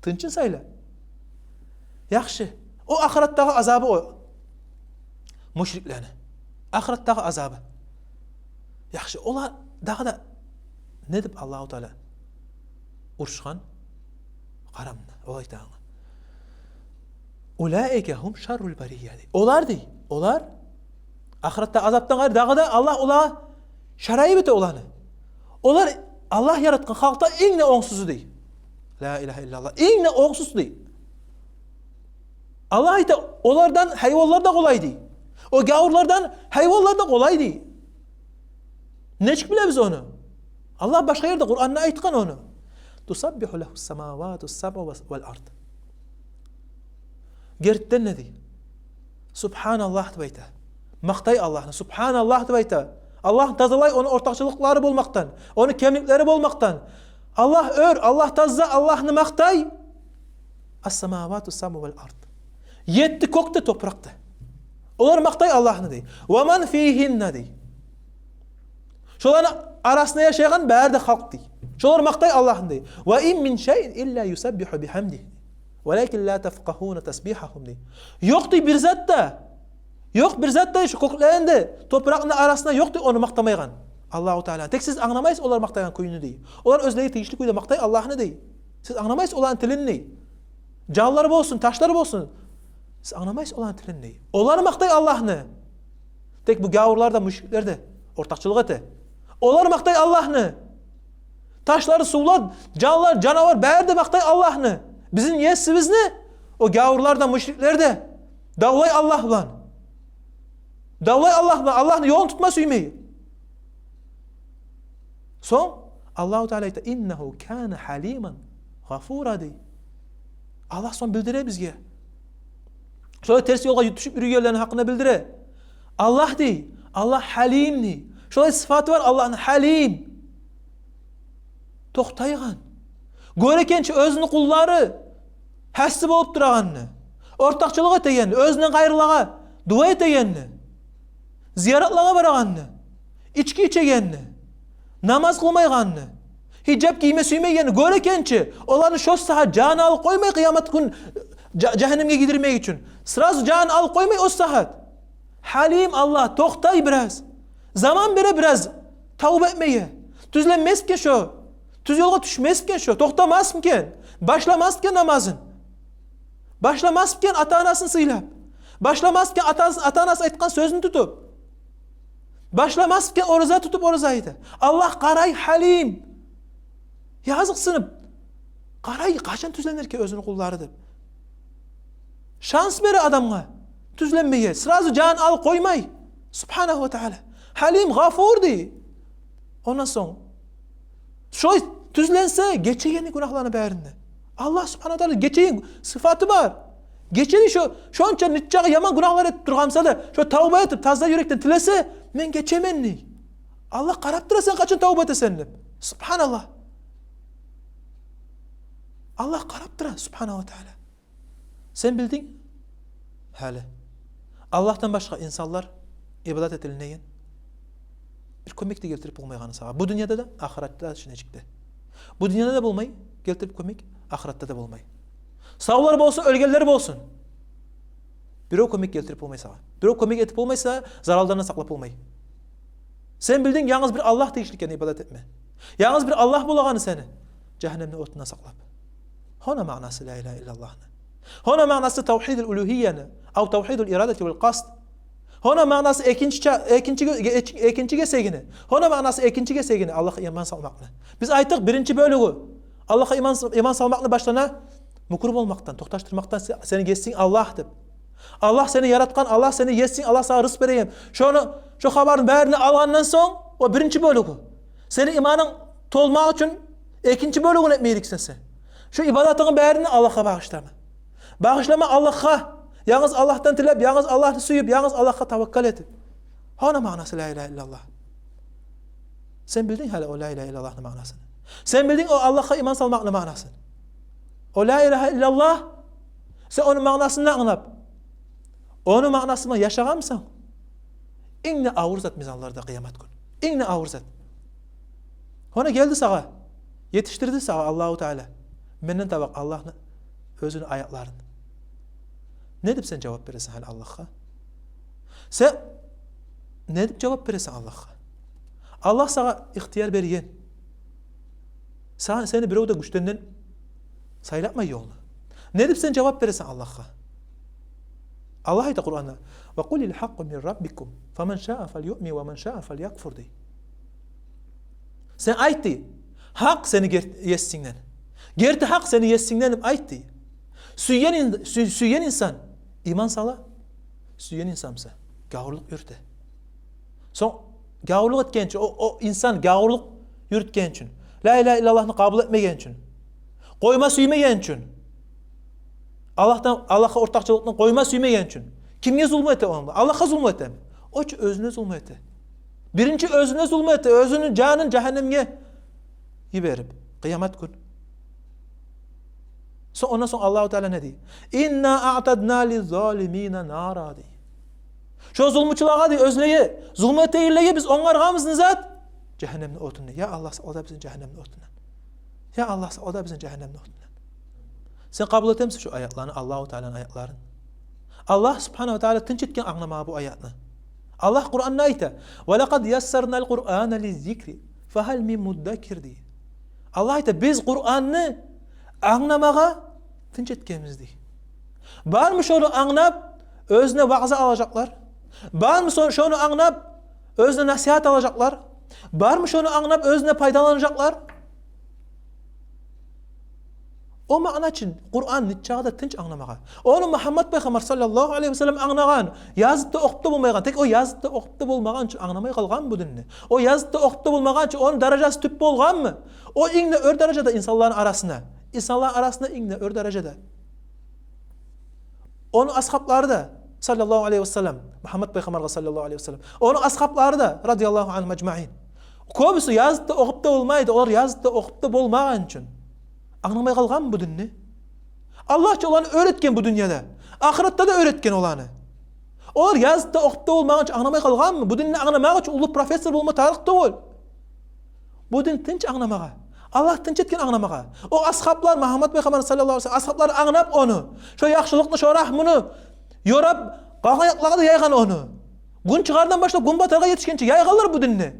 Тынчын сайла. Яхшы. О ахыратдагъы азабы о мушриклени. Ахыратдагъы азабы. Яхшы, олар дагъы да не деп Аллагьу Таала урушгъан? Къара мунда, олар айтагъан: «Улаика гьум шаррул бария», — дей. Олар, дей, олар ахыратда азапдан къайры дагъы да Аллагь олагъа шарайып эте оланы. Олар Аллагь яратгъан халкъда инг де онгсузу, дей. Ла илагьа иллаллагь. Инг де онгсузу, дей. Аллагь айта, олардан гьайванлар да къолай, дей. О гявурлардан гьайванлар да къолай, дей. Нечик билебиз ону? Аллагь башгъа ерде Къуранда айтгъан ону. «Тусаббигьу лагьу ссамавату ссабъу ва-, вал ард». Гертиден де, дей, «Субгьаналлагь» деп айта. Макътай Аллагьны, «Субгьаналлагь» деп айта. Аллагьны тазалай ону ортакъчылыкълары болмакъдан, ону кемликлери болмакъдан. Аллагь оьр, Аллагь таза, Аллагьны макътай. «Ас-самавату ссабъу вал ард». Етти кёк де, топуракъ да. Олар макътай Аллагьны, дей. «Ва ман фигьинна», дей. Шоланы арасында яшайгъан бары да халкъ, дей. Шолар макътай Аллагьны, дей. «Ва ин мин шайин илла юсаббигьу бигьамдигьи, валакин ла тафкъагьуна тасбигьагьум», дей. Ёкъ, дей, бир зат да. Ёкъ бир зат да шу кёклени де, топуракъны арасында ёкъ, дей, ону макътамайгъан Аллагьу Тааланы. Тек сиз англамайсыз олар макътайгъан кюйню, дей. Олар оьзлеге тийишли кюйде макътай Аллагьны, дей. Сиз англамайсыз оланы тилин, дей. Жанлар болсун, ташлар болсун. Сиз англамайсыз оланы тилин, дей. Олар макътай Аллагьны. Тек бу гявурлар да, мушриклер де ортакъчылыкъ эте. Олар макътай Аллагьны. Ташлар, сувлар, жанлар, жанавар, бары да макътай Аллагьны. Бизин есибизни о гявурлар да, мушриклер де давлай Аллагь булан. Давлай Аллагь булан, Аллагьны ёлун тутма сюймей. Сонг Аллагьу Таала айта: «Иннагьу кана гьалиман гъафура», — дей. Аллагь сонг билдире бизге. Шолай терс ёлгъа тюшюп юрюйгенлени гьакъында билдире. Аллагь, дей, Аллагь гьалим, дей. Шолай сыфаты бар Аллагьны, гьалим. Токътайгъан. Гёре экен чи оьзюню къуллары гьасси болуп турагъанны, ортакъчылыкъ этегенни, оьзюнден къайрылагъа дуа этегенни, зияратлагъа барагъанны, ички ичегенни, намаз къылмайгъанны, гьижап гийме сюймейгенни гёре экен чи, оланы шо сагьат жанын алып къоймай, къыямат гюн жа-, жагьаннемге гийирмек учун. Сразу жанын алып къоймай о сагьат. Гьалим Аллагь, токътай бираз. Заман бере бираз тавба этмеге. Тюзленмесми экен шо? Тюз ёлгъа тюшмесми экен шо? Токътамасмы экен? Башламасмы экен намазын? Башламасмы экен ата-анасын сыйлап? Башламасмы экен ата-, ата-анасы айтгъан сёзюн тутуп? Башламасмы экен ораза тутуп, ораза айта? Аллагь къарай, гьалим. Языкъсынып къарай, къачан тюзленер экен оьзюню къуллары деп. Шанс бере адамгъа тюзленмеге, сразу жанын алып къоймай. Субгьанагьу ва Таала. Гьалим, Гъафур дей. Ондан сонг шолай тюзленсе, гечеген гюнагьланы барын да. Аллагь Субгьанагьу ва Таала гечеген сыфаты бар. Гечеди шо, шонча нечакъы яман гюнагьлар этип тургъан буса да, шо тавба этип, таза юрекден тилесе, мен гечемен дей. Аллагь къарап тура сен къачан тавба этесен деп. Субгьаналлагь. Аллагь къарап тура, Субгьанагьу ва Таала. Сен билдинг гьали Аллагьдан башгъа инсанлар ибадат этилинеген бир кёмек де гелтирип болмайгъаны сагъа. Бу дюньяда да, ахыратда да, шунечик де. Бу дюньяда да болмай гелтирип кёмек, ахыратда да болмай. Савлар болсун, оьлгенлер болсун. Бирев кёмек гелтирип болмай сагъа. Бирев кёмек этип болмай сагъа, заралдан да сакълап болмай. Сен билдинг янгыз бир Аллагь тийишли экен ибадат этме. Янгыз бир Аллагь болагъаны сени жагьаннемни отундан сакълап. Гьона маънасы ла илагьа иллаллагьны. Гьона маънасы тавгьидул улугьияны, ав тавгьидул ирадати вал къасд. Гьона маънасы экинчи ча-, экинчи ге-, экинчи гесегини. Гьона маънасы экинчи гесегини, Аллагьгъа иман салмакъны. Биз айтдыкъ, биринчи бёлюгю Аллагьгъа иман, иман салмакъны башлана мюкюр болмакъдан, токъташдырмакъдан се-, сени есинг Аллагь деп. Аллагь сени яратгъан, Аллагь сени есинг, Аллагь сагъа рызкъ береген. Шону, шо хабарны барын алгъандан сонг, о биринчи бёлюгю. Сени иманынг толмакъ учун экинчи бёлюгюн этмей эдик сен. Шу ибадатынгны барын Аллагьгъа багъышлама. Багъышлама Аллагьгъа. Янгыз Аллагьдан тилеп, янгыз Аллагьны сююп, янгыз Аллагьгъа таваккал этип. Гьона маънасы ла илагьа иллаллагь. Сен билдинг гьали о ла илагьа иллаллагьны маънасын? Сен билдинг о Аллагьгъа иман салмакъны маънасын? О ла илагьа иллаллагь, сен ону маънасын англап, ону маънасы булан яшагъанмысан? Инг де авур зат мизанларда къыямат гюн. Инг де авур зат. Гьона гелди сагъа, етишдирди сагъа Аллагьу Таала менден таба Аллагьны оьзюню аятларын. Не деп сен жавап бересен гьали Аллагьгъа? Сен не деп жавап бересен Аллагьгъа? Аллагь сагъа ихтияр берген. Сагъа, сени бирев де гючден сайлатмай ёлну. Не деп сен жавап бересен Аллагьгъа? Аллагь айта Къуранда: «Ва къулил гьакъкъу мин раббикум, фаман шаа фальюъмин ва ман шаа фальякфур», — дей. Сен айт, дей, гьакъ сени гер-, есингден. Герти гьакъ сени есингден деп айт, дей. Сюйген ин-, сюй-, сюйген инсан иман сала, сюйген инсан буса гавурлукъ юрюте. Сонг гавурлукъ этген учун, о, о инсан гавурлукъ юрютген учун, ла илагьа иллаллагьны къабул этмеген учун, къойма сюймеген учун, Аллагьдан, Аллагьгъа ортакъчылыкъны къойма сюймеген учун кимге зулму эте онда? Аллагьгъа зулму этеми? О чу оьзюне зулму эте. Биринчи оьзюне зулму эте, оьзюню жанын жагьаннемге йиберип, къыямат гюн. Сонг, ондан сонг Аллагьу Таала не дей? «Инна аътадна лиззалимина нара», — дей. Шо зулмучулагъа, дей, оьзлеге зулму этегенлеге биз онгаргъанбыз не зат? Жагьаннемни отун, дей. Я Аллагь, сакъла да бизин жагьаннемни отундан. Я Аллагь, сакъла да бизин жагьаннемни отундан. Сен къабул этемисен шо аятланы, Аллагьу Тааланы аятларын? Аллагь субгьанагьу ва таала тынч этген англамагъа бу аятны. Аллагь Къуранда айта: «Ва лакъад яссарнал Къурана лиззикри, фагьал мин муддакир», — дей. Аллагь айта: «Биз Къуранны англамагъа тынч этгенбиз», — дей. Бармы шону англап, оьзюне ваъза алажакълар? Бармы шо-, шону англап, оьзюне насигьат алажакълар? Бармы шону англап, оьзюне пайдаланажакълар? О маъна учун Къуран нечакъы да тынч англамагъа. Ону Мугьаммат пайхаммар саллаллагьу алайгьи ва саллам англагъан, язып да, охуп да болмайгъан, тек о язып да, охуп да болмагъан учун англамай къалгъан бу динни. О язып да, охуп да болмагъан учун ону даражасы тюп болгъанмы? О инг де оьр даражада инсанланы арасына. Инсанланы арасына инг де оьр даражада. Ону асгьаблары да, саллаллагьу алайгьи ва саллам, Мугьаммат пайхаммаргъа саллаллагьу алайгьи ва саллам, ону асгьаблары да, радияллагьу ангьум ажмаин, кёбюсю язып да, охуп да болмайды. Олар язып да, охуп да болмагъан учун англамай къалгъанмы бу динни? Аллагь чы оланы оьр этген бу дюньяда. Ахыратда да оьр этген оланы. Олар язып да, охуп да болмагъан учун англамай къалгъанмы? Бу динни англамакъ учун уллу профессор болма тарыкъ тюгюл. Бу дин тынч англамагъа. Аллагь тынч этген англамагъа. О асгьаблар, Мугьаммат пайхаммар саллаллагьу алайгьи ва саллам асгьаблары англап ону, шо яхшылыкъны, шо рагьмуну ёрап, къалгъан якълагъа да яйгъан ону. Гюн чыгъардан башлап гюн батаргъа етишгенче яйгъанлар бу динни.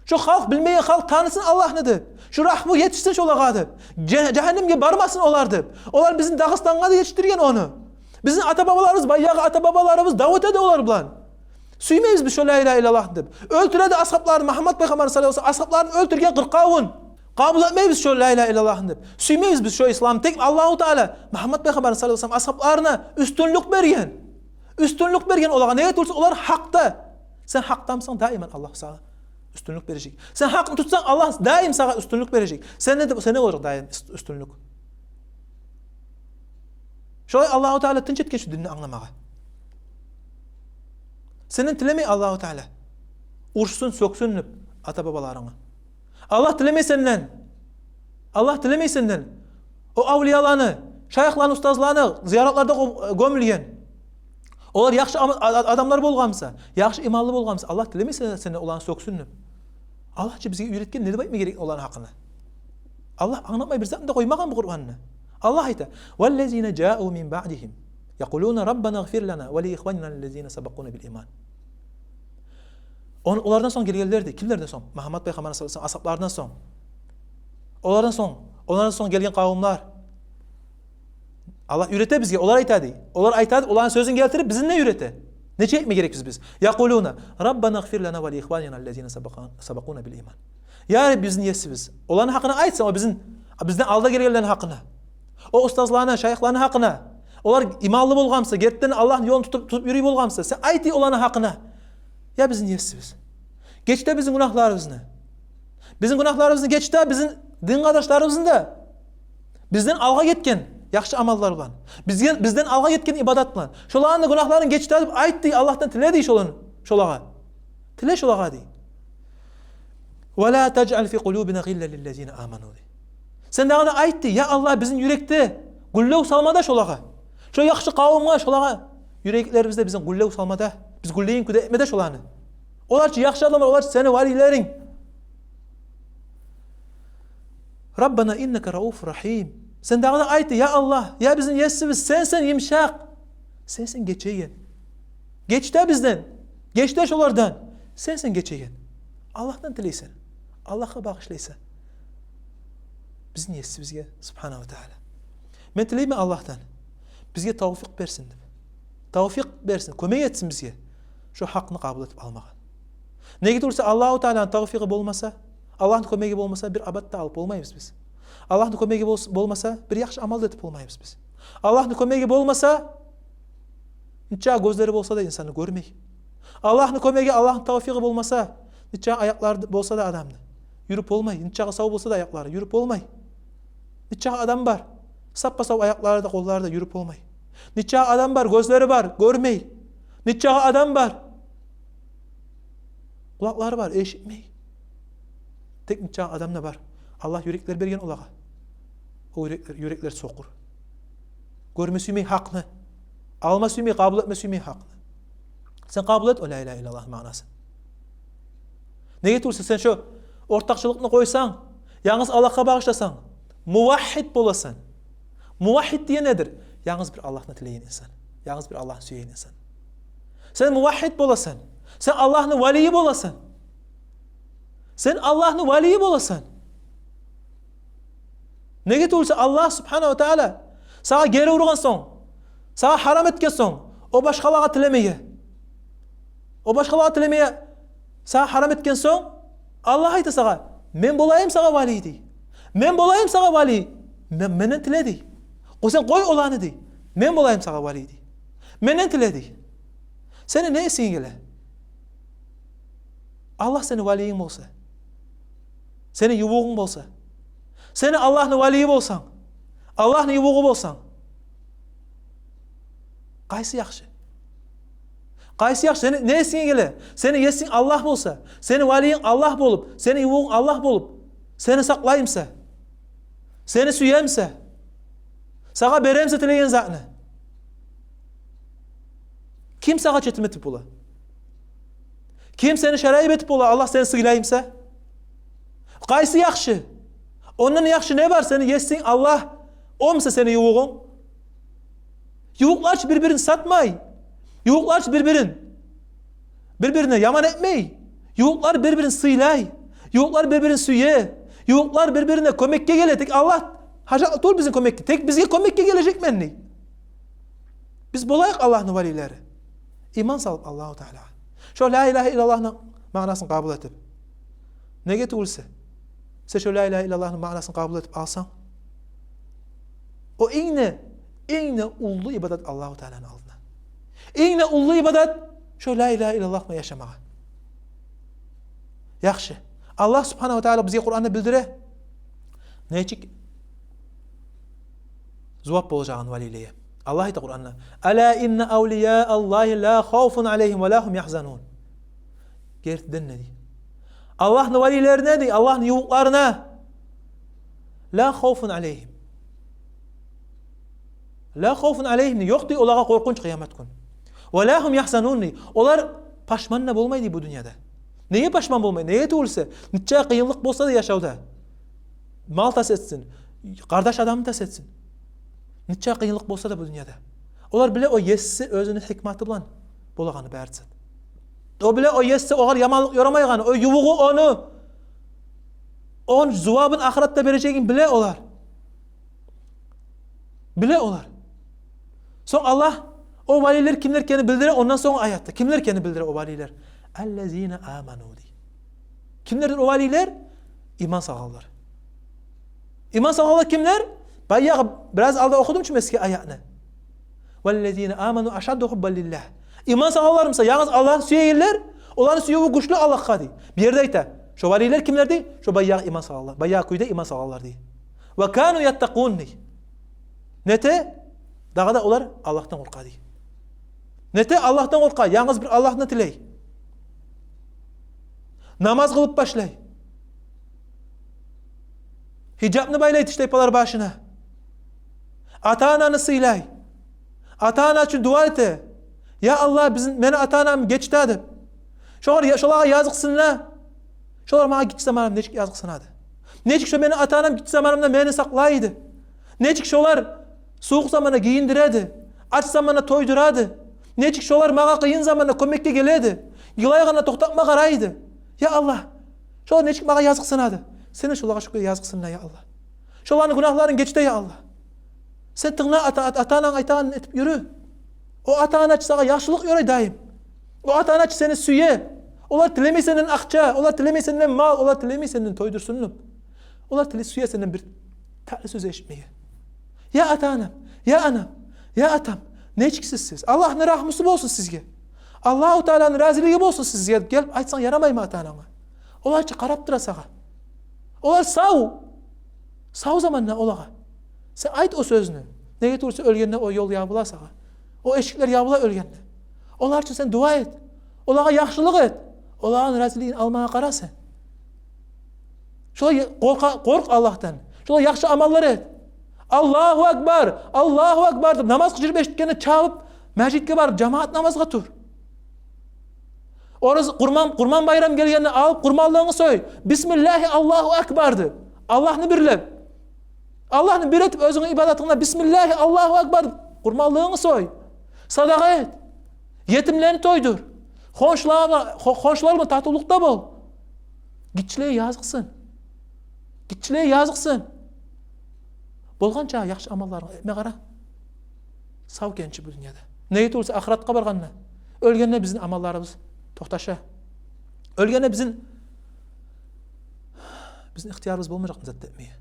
Шо халкъ, билмеген халкъ танысын Аллагьны деп, шо рагьму етишсин шолагъа деп, жа-, жагьаннемге бармасын олар деп. Олар бизин Дагъыстангъа да етишдирген ону. Бизин ата-бабаларыбыз, баягъы ата-бабаларыбыз дав этеди олар булан. Сюймейбиз биз шо ла илагьа иллаллагьны деп. Оьлтюреди асгьабларын, Мугьаммат пайхаммар саллаллагьу алайгьи ва саллам асгьабларын оьлтюрген къыркъавун. Къабул этмейбиз шо ла илагьа иллаллагьны деп. Сюймейбиз биз шо исламны. Тек Аллагьу Таала Мугьаммат пайхаммар саллаллагьу алайгьи ва саллам асгьабларына уьстюнлюк берген. Уьстюнлюк берген олагъа. Неге тюгюл десе, олар гьакъда. Сен гьакъдамысан, даиман Аллагь сагъа уьстюнлюк бережек. Сен гьакъны тутсанг, Аллагь даим сагъа уьстюнлюк бережек. Сенде де, сенде болажакъ даим уьст-, уьстюнлюк. Шолай Аллагьу Таала тынч этген шу динни англамагъа. Сенден тилемей Аллагьу Таала урушсун, сёксюн деп ата-бабаларынгны. Аллагь тилемей сенден. Аллагь тилемей сенден. О авлияланы, шайыхланы, устазланы зияратларда гё-, гёмюлген. Олар яхшы ам-, а-, а-, адамлар болгъан буса, яхшы иманлы болгъан буса, Аллагь тилемей сен-, сенден оланы сёксюн деп. Аллагь чы бизге уьйретген не деп айтма герек оланы гьакъына. Аллагь англатмай бир затны да къоймагъан бу Къуранда. Аллагь айта: «Валлазина жау мин баъдигьим якъулуна раббана гъфир лана ва ли ихванина аллазина сабакъуна бил иман». Он-, олардан сонг гелгенлер, дей. Кимлерден сонг? Мугьаммат пайхаммар саллаллагьу алайгьи ва саллам асгьабларындан сонг. Олардан сонг, олардан сонг гелген къавумлар. Аллагь уьйрете бизге, олар айта, дей. Олар айта, оланы сёзюн гелтирип, бизин де уьйрете. Нечик этме герекбиз биз? «Якъулуна раббана гъфир лана ва ли ихванина аллазина сабакъа-, сабакъуна бил иман». Я Рабби, бизин есибиз. Оланы гьакъына айт сен, о бизин, бизден алда гелгенлени гьакъына. О устазланы, шайыхланы гьакъына. Олар иманлы болгъан буса, гертиден Аллагьны ёлун тутуп, тутуп юрюй болгъан буса, сен айт, дей, оланы гьакъына. Я бизин есибиз, геч де бизин гюнагьларыбызны. Бизин гюнагьларыбызны геч де, бизин дин къардашларыбызны да, бизден алгъа гетген яхшы амаллар булан, бизге, бизден алгъа гетген ибадат булан. Шоланы гюнагьларын геч де деп айт дей, Аллагьдан тиле дей шоланы, шолагъа. Тиле шолагъа дей. «Ва ла тажъал фи къулубина гъиллан лиллазина аману», — дей. Сен дагъы да айт дей: «Я Аллагь, бизин юрекде гюллев салма да шолагъа. Шо яхшы къавумгъа, шолагъа юреклерибизде бизин гюллев салма да, биз гюллейген кюйде этме де шоланы. Олар чы яхшы адамлар, олар чы сени валилеринг». «Раббана иннака рауф рахим». Сен дагъы да айт дей: «Я Аллагь, я бизин Есибиз, сенсен йымышакъ, сенсен гечеген. Геч де бизден, геч де шолардан. Сенсен гечеген». Аллагьдан тилейсен, Аллагьгъа багъышлайсан. Бизин Есибизге, субгьанагьу ва тагьала. Мен тилеймен Аллагьдан, бизге тавфикъ берсин деп. Тавфикъ берсин, кёмек этсин бизге шо гьакъны къабул этип алмагъа. Неге тюгюл де Аллагьу Тааланы тавфикъи болмаса, Аллагьны кёмеги болмаса, бир абат да алып болмайбыз биз. Аллагьны кёмеги бол-, болмаса, бир яхшы амал да этип болмайбыз биз. Аллагьны кёмеги болмаса, нечакъы гёзлери болса да, инсанны гёрмей. Аллагьны кёмеги, Аллагьны тавфикъи болмаса, нечакъы аякълары болса да адамны, юрюп болмай. Нечакъы сав болса да аякълары, юрюп болмай. Нечакъы адам бар, саппа-сав аякълары да, къоллары да, юрюп болмай. Нечакъы адам бар, гёзлери бар, гёрмей. Нечакъы адам бар, къулакълары бар, эшитмей. Тек нечакъы адам да бар, Аллагь юреклер берген олагъа. О юреклер, юреклер сокъур. Гёрме сюймей гьакъны, алма сюймей, къабул этме сюймей гьакъны. Сен къабул эт о ла илагьа иллаллагьны маънасын. Неге тюгюл де сен шо ортакъчылыкъны къойсанг, янгыз Аллагьгъа багъышласанг, мувагьгьид боласан. Мувагьгьид деген недир? Янгыз бир Аллагьны тилейген инсан, янгыз бир Аллагьны сюеген инсан. Сен мувагьгьид боласан. Сен Аллагьны валийи боласан. Сен Аллагьны валийи боласан. Неге тюгюл де Аллагь субгьанагьу ва тагьала сагъа гери ургъан сонг, сагъа гьарам этген сонг о башгъалагъа тилемеге, о башгъалагъа тилемеге сагъа гьарам этген сонг, Аллагь айта сагъа: «Мен болайым сагъа валий», — дей. «Мен болайым сагъа валий. Мен, менден тиле», — дей. «Къой, сен къой оланы», — дей. «Мен болайым сагъа валий», — дей. «Менден тиле», — дей. Сени не эсинге геле? Аллагь сени валийинг болса, сени ювугъунг болса, сени Аллагьны валийи болсанг, Аллагьны ювугъу болсанг, къайсы яхшы? Къайсы яхшы? Сени не эсинге геле? Сени Есинг Аллагь болса, сени валийинг Аллагь болуп, сени ювугъунг Аллагь болуп, сени сакълай буса, сени сюе буса, сагъа бере буса тилеген затны, ким сагъа четим этип бола? Ким сени шарайып этип бола, Аллагь сени сыйлай буса? Къайсы яхшы? Ондан яхшы не бар? Сени Есинг Аллагь, о буса сени ювугъунг. Ювукълар чы бир-бирин сатмай, ювукълар чы бир-бирин, бир-бирине яман этмей. Ювукълар бир-бирин сыйлай, ювукълар бир-бирин сюе, ювукълар бир-бирине кёмекге геле. Тек Аллагь гьажатлы тюгюл бизин кёмекге, тек бизге кёмекге гележекмен дей. Биз болайыкъ Аллагьны валийлери, иман салып Аллагьу Таалагъа, шо ла илагьа иллаллагьны маънасын къабул этип. Неге тюгюл де, сен шо ла илагьа иллаллагьны маънасын къабул этип алсанг, о инг де, инг де уллу ибадат Аллагьу Тааланы алдына. Инг де уллу ибадат шо ла илагьа иллаллагь булан яшамагъа. Яхшы. Аллагь субгьанагьу ва таала бизге Къуранда билдире нечик зувап болажагъын валийлеге. Аллагь айта Къуранда: «Ала инна авлия Аллагьи ла хавфун алайгьим ва ла гьум ягьзанун». Гертиден де дей, Аллагьны валийлерине дей, Аллагьны ювукъларына, ла хавфун алайгьим, ла хавфун алайгьим дей, ёкъ дей олагъа къоркъунч къыямат гюн. Ва ла гьум ягьзанун дей, олар пашман да болмай дей бу дюньяда. Неге пашман болмай? Неге тюгюл де, нече къыйынлыкъ болса да яшавда, мал тас этсин, къардаш адамны тас этсин, нече къыйынлыкъ болса да бу дюньяда, олар биле о Есси оьзюню гьикматы булан болагъаны бары зат. О биле о Есси огъар яманлыкъ ёрамайгъаны, о ювугъу ону, ону зувабын ахыратда бережегин биле олар. Биле олар. Сонг Аллагь о валийлер кимлер экенин билдире, ондан сонг аятда кимлер экенин билдире о валийлер. «Аллазина аману» дей. Кимлердир о валийлер? Иман салгъанлар. Иман салгъанлар кимлер? Баягъы бираз алда охудум чу мен сизге аятны. «Валлазина аману ашадду гьуббан лиллагь». Иман салгъанлар буса, янгыз Аллагьны сюегенлер, оланы сюювю гючлю Аллагьгъа дей. Бу ерде айта, Шо валийлер кимлер дей? Шо баягъы иман салгъанлар, баягъы кюйде иман салгъанлар дей. «Ва кану яттакъун» дей. Нете? Дагъы да олар Аллагьдан къоркъа дей. Нете? Аллагьдан къоркъа, янгыз бир Аллагьны тилей. Намаз къылып башлай. Гьижапны байлай тиштайпалар башына. Ата-ананы сыйлай. Ата-ана учун дуа эте. «Я Аллагь, бизин, мени ата-анам гечди» деп. Шолар, шолагъа языкъсына. Шолар магъа гиччи заманымда нечик языкъсына эди. Нечик шо мени ата-анам гиччи заманымда мени сакълай эди. Нечик шолар сувукъ заманда гийиндире эди. Ач заманда тойдура эди. Нечик шолар магъа къыйын заманда кёмекге геле эди. Йылайгъанда токътатма къарай эди. Я Аллагь, шолар нечик магъа языкъсына эди. Сен де шолагъа шо кюйде языкъсына, я Аллагь. Шоланы гюнагьларын геч де, я Аллагь. Сен тынгла ата-, ата-, ата-ананг айтагъанын этип юрю. О ата-ана чы сагъа яхшылыкъ ёрай даим. О ата-ана чы сени сюе. Олар тилемей сенден акъча, олар тилемей сенден мал, олар тилемей сенден тойдурсунлукъ. Олар тилей, сюе сенден бир татли сёз эшитмеге. Я ата-анам, я анам, я атам, нечиксиз сиз? Аллагьны рагьмусу болсун сизге. Аллагьу Тааланы разилиги болсун сизге деп гелип айтсанг ярамаймы ата-ананга? Олар чы къарап тура сагъа. Олар сав. Сав заманда олагъа сен айт о сёзню. Неге тюгюл десе, оьлгенде о ёл ябыла сагъа. О эшиклер ябыла оьлгенде. Олар учун сен дуа эт. Олагъа яхшылыкъ эт. Оланы разилигин алмагъа къара сен. Шолай къоркъ, къоркъ Аллагьдан. Шолай яхшы амаллар эт. «Аллагьу акбар, Аллагьу акбар» деп намаз къычырып эшитгенде чабып межитге барып жамагьат намазгъа тур. Ораза, къурман, къурман байрам гелгенде алып къурманлыгъынгны сой. «Бисмиллагьи, Аллагьу акбар» деп. Аллагьны бирлеп. Аллагьны бир этип оьзюнгню ибадатынгда «Бисмиллагьи, Аллагьу акбар» деп къурманлыгъынгны сой. Садагъа эт. Етимлени тойдур. Хоншулар булан, хо-, хоншулар булан татывлукъда бол. Гиччилеге языкъсын. Гиччилеге языкъсын. Болгъанча яхшы амалларынгны этме къара. Сав экенчи бу дюньяда. Неге тюгюл десе, ахыратгъа баргъанда, оьлгенде бизин амалларыбыз токъташа. Оьлгенде бизин, бизин ихтиярыбыз болмажакъ зат этмеге.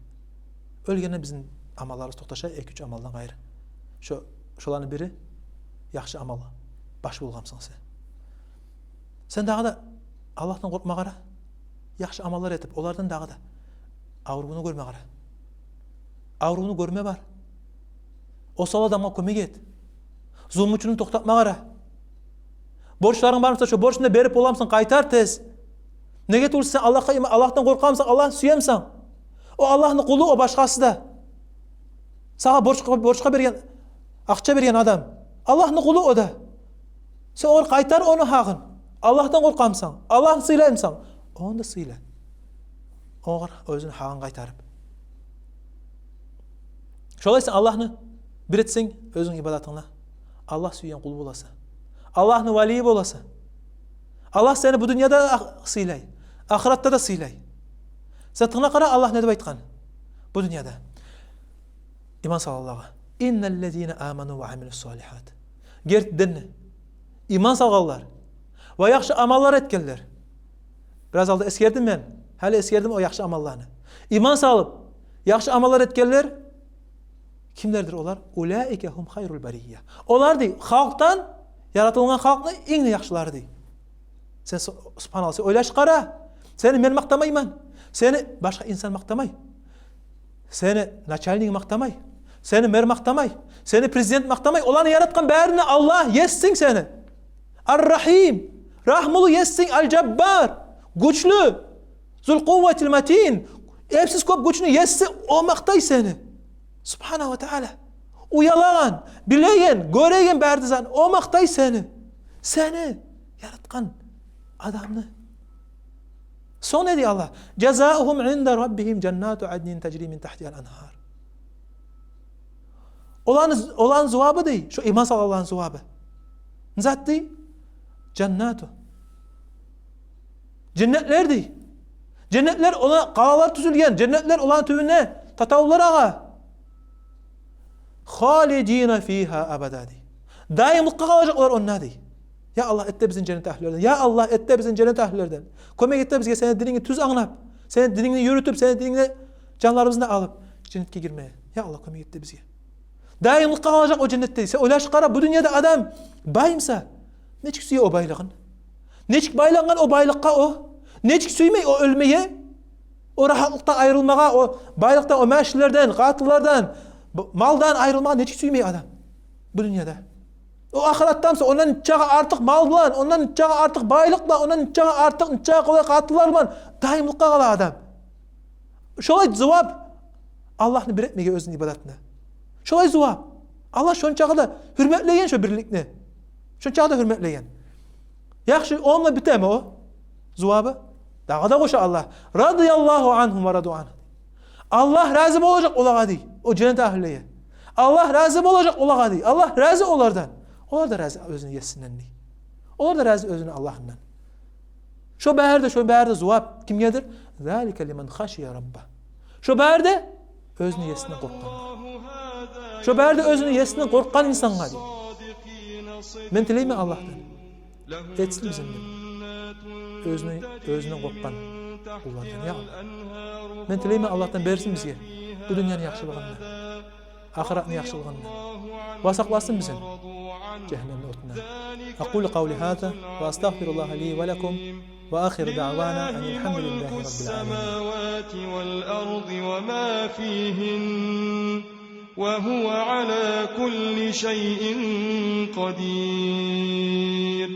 Оьлгенде бизин амалларыбыз токъташа, эки-уьч амалдан къайры. Шо, шоланы бири яхшы амал. Баш болгъанмысан сен. Сен дагъы да Аллагьдан къоркъма къара. Яхшы амаллар этип, олардан дагъы да. Аврувну гёрме къара. Аврувну гёрме бар. Осал адамгъа кёмек эт. Зулмучуну токътатма къара. Борчларынг бармыса, шо борчну да берип боламысан, къайтар тез. Неге тюгюл десе, сен Аллагьгъа има-, Аллагьдан къоркъамысан, Аллагьны сюемисен? О Аллагьны къулу, о башгъасы да. Сагъа борчгъа, борчгъа берген, акъча берген адам. Аллагьны къулу о да. Сен огъар къайтар ону гьакъын. Аллагьдан къоркъамысан, Аллагьны сыйлаймысан, ону да сыйла. Огъар оьзюню гьакъын къайтарып. Шолай сен Аллагьны бир этсенг оьзюнг ибадатынгда, Аллагь сюйген къул боласан. Аллагьны валийи боласан. Аллагь сени бу дюньяда да ах-, сыйлай, ахыратда да сыйлай. Сен тынгла къара, Аллагь не деп айтгъан бу дюньяда. Иман салгъанлагъа. «Инналлазина аману ва амилус салихат». Гертиден де, иман салгъанлар ва яхшы амаллар этгенлер. Бираз алда эсгердим мен, гьали эсгердим о яхшы амалланы. Иман салып, яхшы амаллар этгенлер кимлердир олар? «Улаика гьум хайрул бария». Олар дей, халкъдан, яратылгъан халкъны инг де яхшылары дей. Сен су-, субгьаналлагь, сен ойлашып къара. Сени мен макътамайман. Сени башгъа инсан макътамай. Сени начальнигинг макътамай. Сени мэр макътамай. Сени президент макътамай. Оланы яратгъан барына Аллагь, есинг сени. Ар-Рагьим, рагьмулу есинг, Аль-Жаббар, гючлю, Зул-Къувватиль-Матин, эпсиз кёп гючню еси, о макътай сени. Субгьанагьу ва Таала. Уялагъан, билеген, гёреген бары да затны, о макътай сени. Сени яратгъан адамны. Сонг не дей Аллагь? «Жазаугьум инда раббигьим жаннату аднин тажри мин тахтигьал анхар». Оланы, оланы зувабы дей, шо иман салгъанланы зувабы. Не зат дей? Жаннату. Женнетлер дей. Женнетлер, ола-, къалалар тюзюлген. Женнетлер, оланы тюбюнде татавуллар агъа. «Халидина фигьа абада» дей. Даимликге къалажакълар онда дей. Я Аллагь, эт де бизин женнет агьлюлерден. Я Аллагь, эт де бизин женнет агьлюлерден. Кёмек эт де бизге сени динингни тюз англап, сени динингни юрютюп, сени динингни жанларыбызны да алып, женнетге гирме. Я Аллагь, кёмек эт де бизге. Даимликге къалажакъ о женнетде. Сен ойлашып къара, бу дюньяда адам баймыса, нечик сюе о байлыгъын? Нечик байлангъан о байлыкъгъа о? Нечик сюймей о оьлмеге, о рагьатлыкъдан айрылмагъа, о байлыкъдан, о машинлерден, къатынлардан, б-, малдан айрылмагъа нечик сюймей адам бу дюньяда? О ахыратда буса, ондан нечакъы артыкъ мал булан, ондан нечакъы артыкъ байлыкъ булан, ондан нечакъы артыкъ, нечакъы къолай къатынлар булан даимликге къала адам. Шолай зувап Аллагьны бир этмеге оьзюню ибадатына. Шолай зувап. Аллагь шончакъы да гьюрметлеген шо бирликни. Шончакъы да гьюрметлеген. Яхшы, онда битеми о зувабы? Дагъы да къоша Аллагь: «Радияллагьу ангьум ва раду ангь». Аллагь рази болажакъ олагъа, дей, о женнет агьлюлеге. Аллагь рази болажакъ олагъа, дей. Аллагь рази олардан. Олар да рази оьзюню есинден, дей. Олар да рази оьзюню Аллагьындан. Шо бары да, шо бары да зувап кимгедир? «Залика лиман хашия рабба». Шо бары да оьзюню есинден къоркъгъангъа. Шо бары да оьзюню есинден къоркъгъан инсангъа, дей. Мен тилеймен Аллагьдан, этсин бизин, дей, оьзюню, оьзюнден къоркъгъан къуллардан, я Аллагь. Мен тилеймен Аллагьдан, берсин бизге бу дюньяны яхшылыгъын да, ахыратны яхшылыгъын да, ва сакъласын бизин жагьаннемни отундан. أقول قولي هذا وأستغفر الله لي ولكم وآخر دعوانا أن الحمد لله رب العالمين. السماوات والأرض وما فيهن وهو على كل شيء قدير.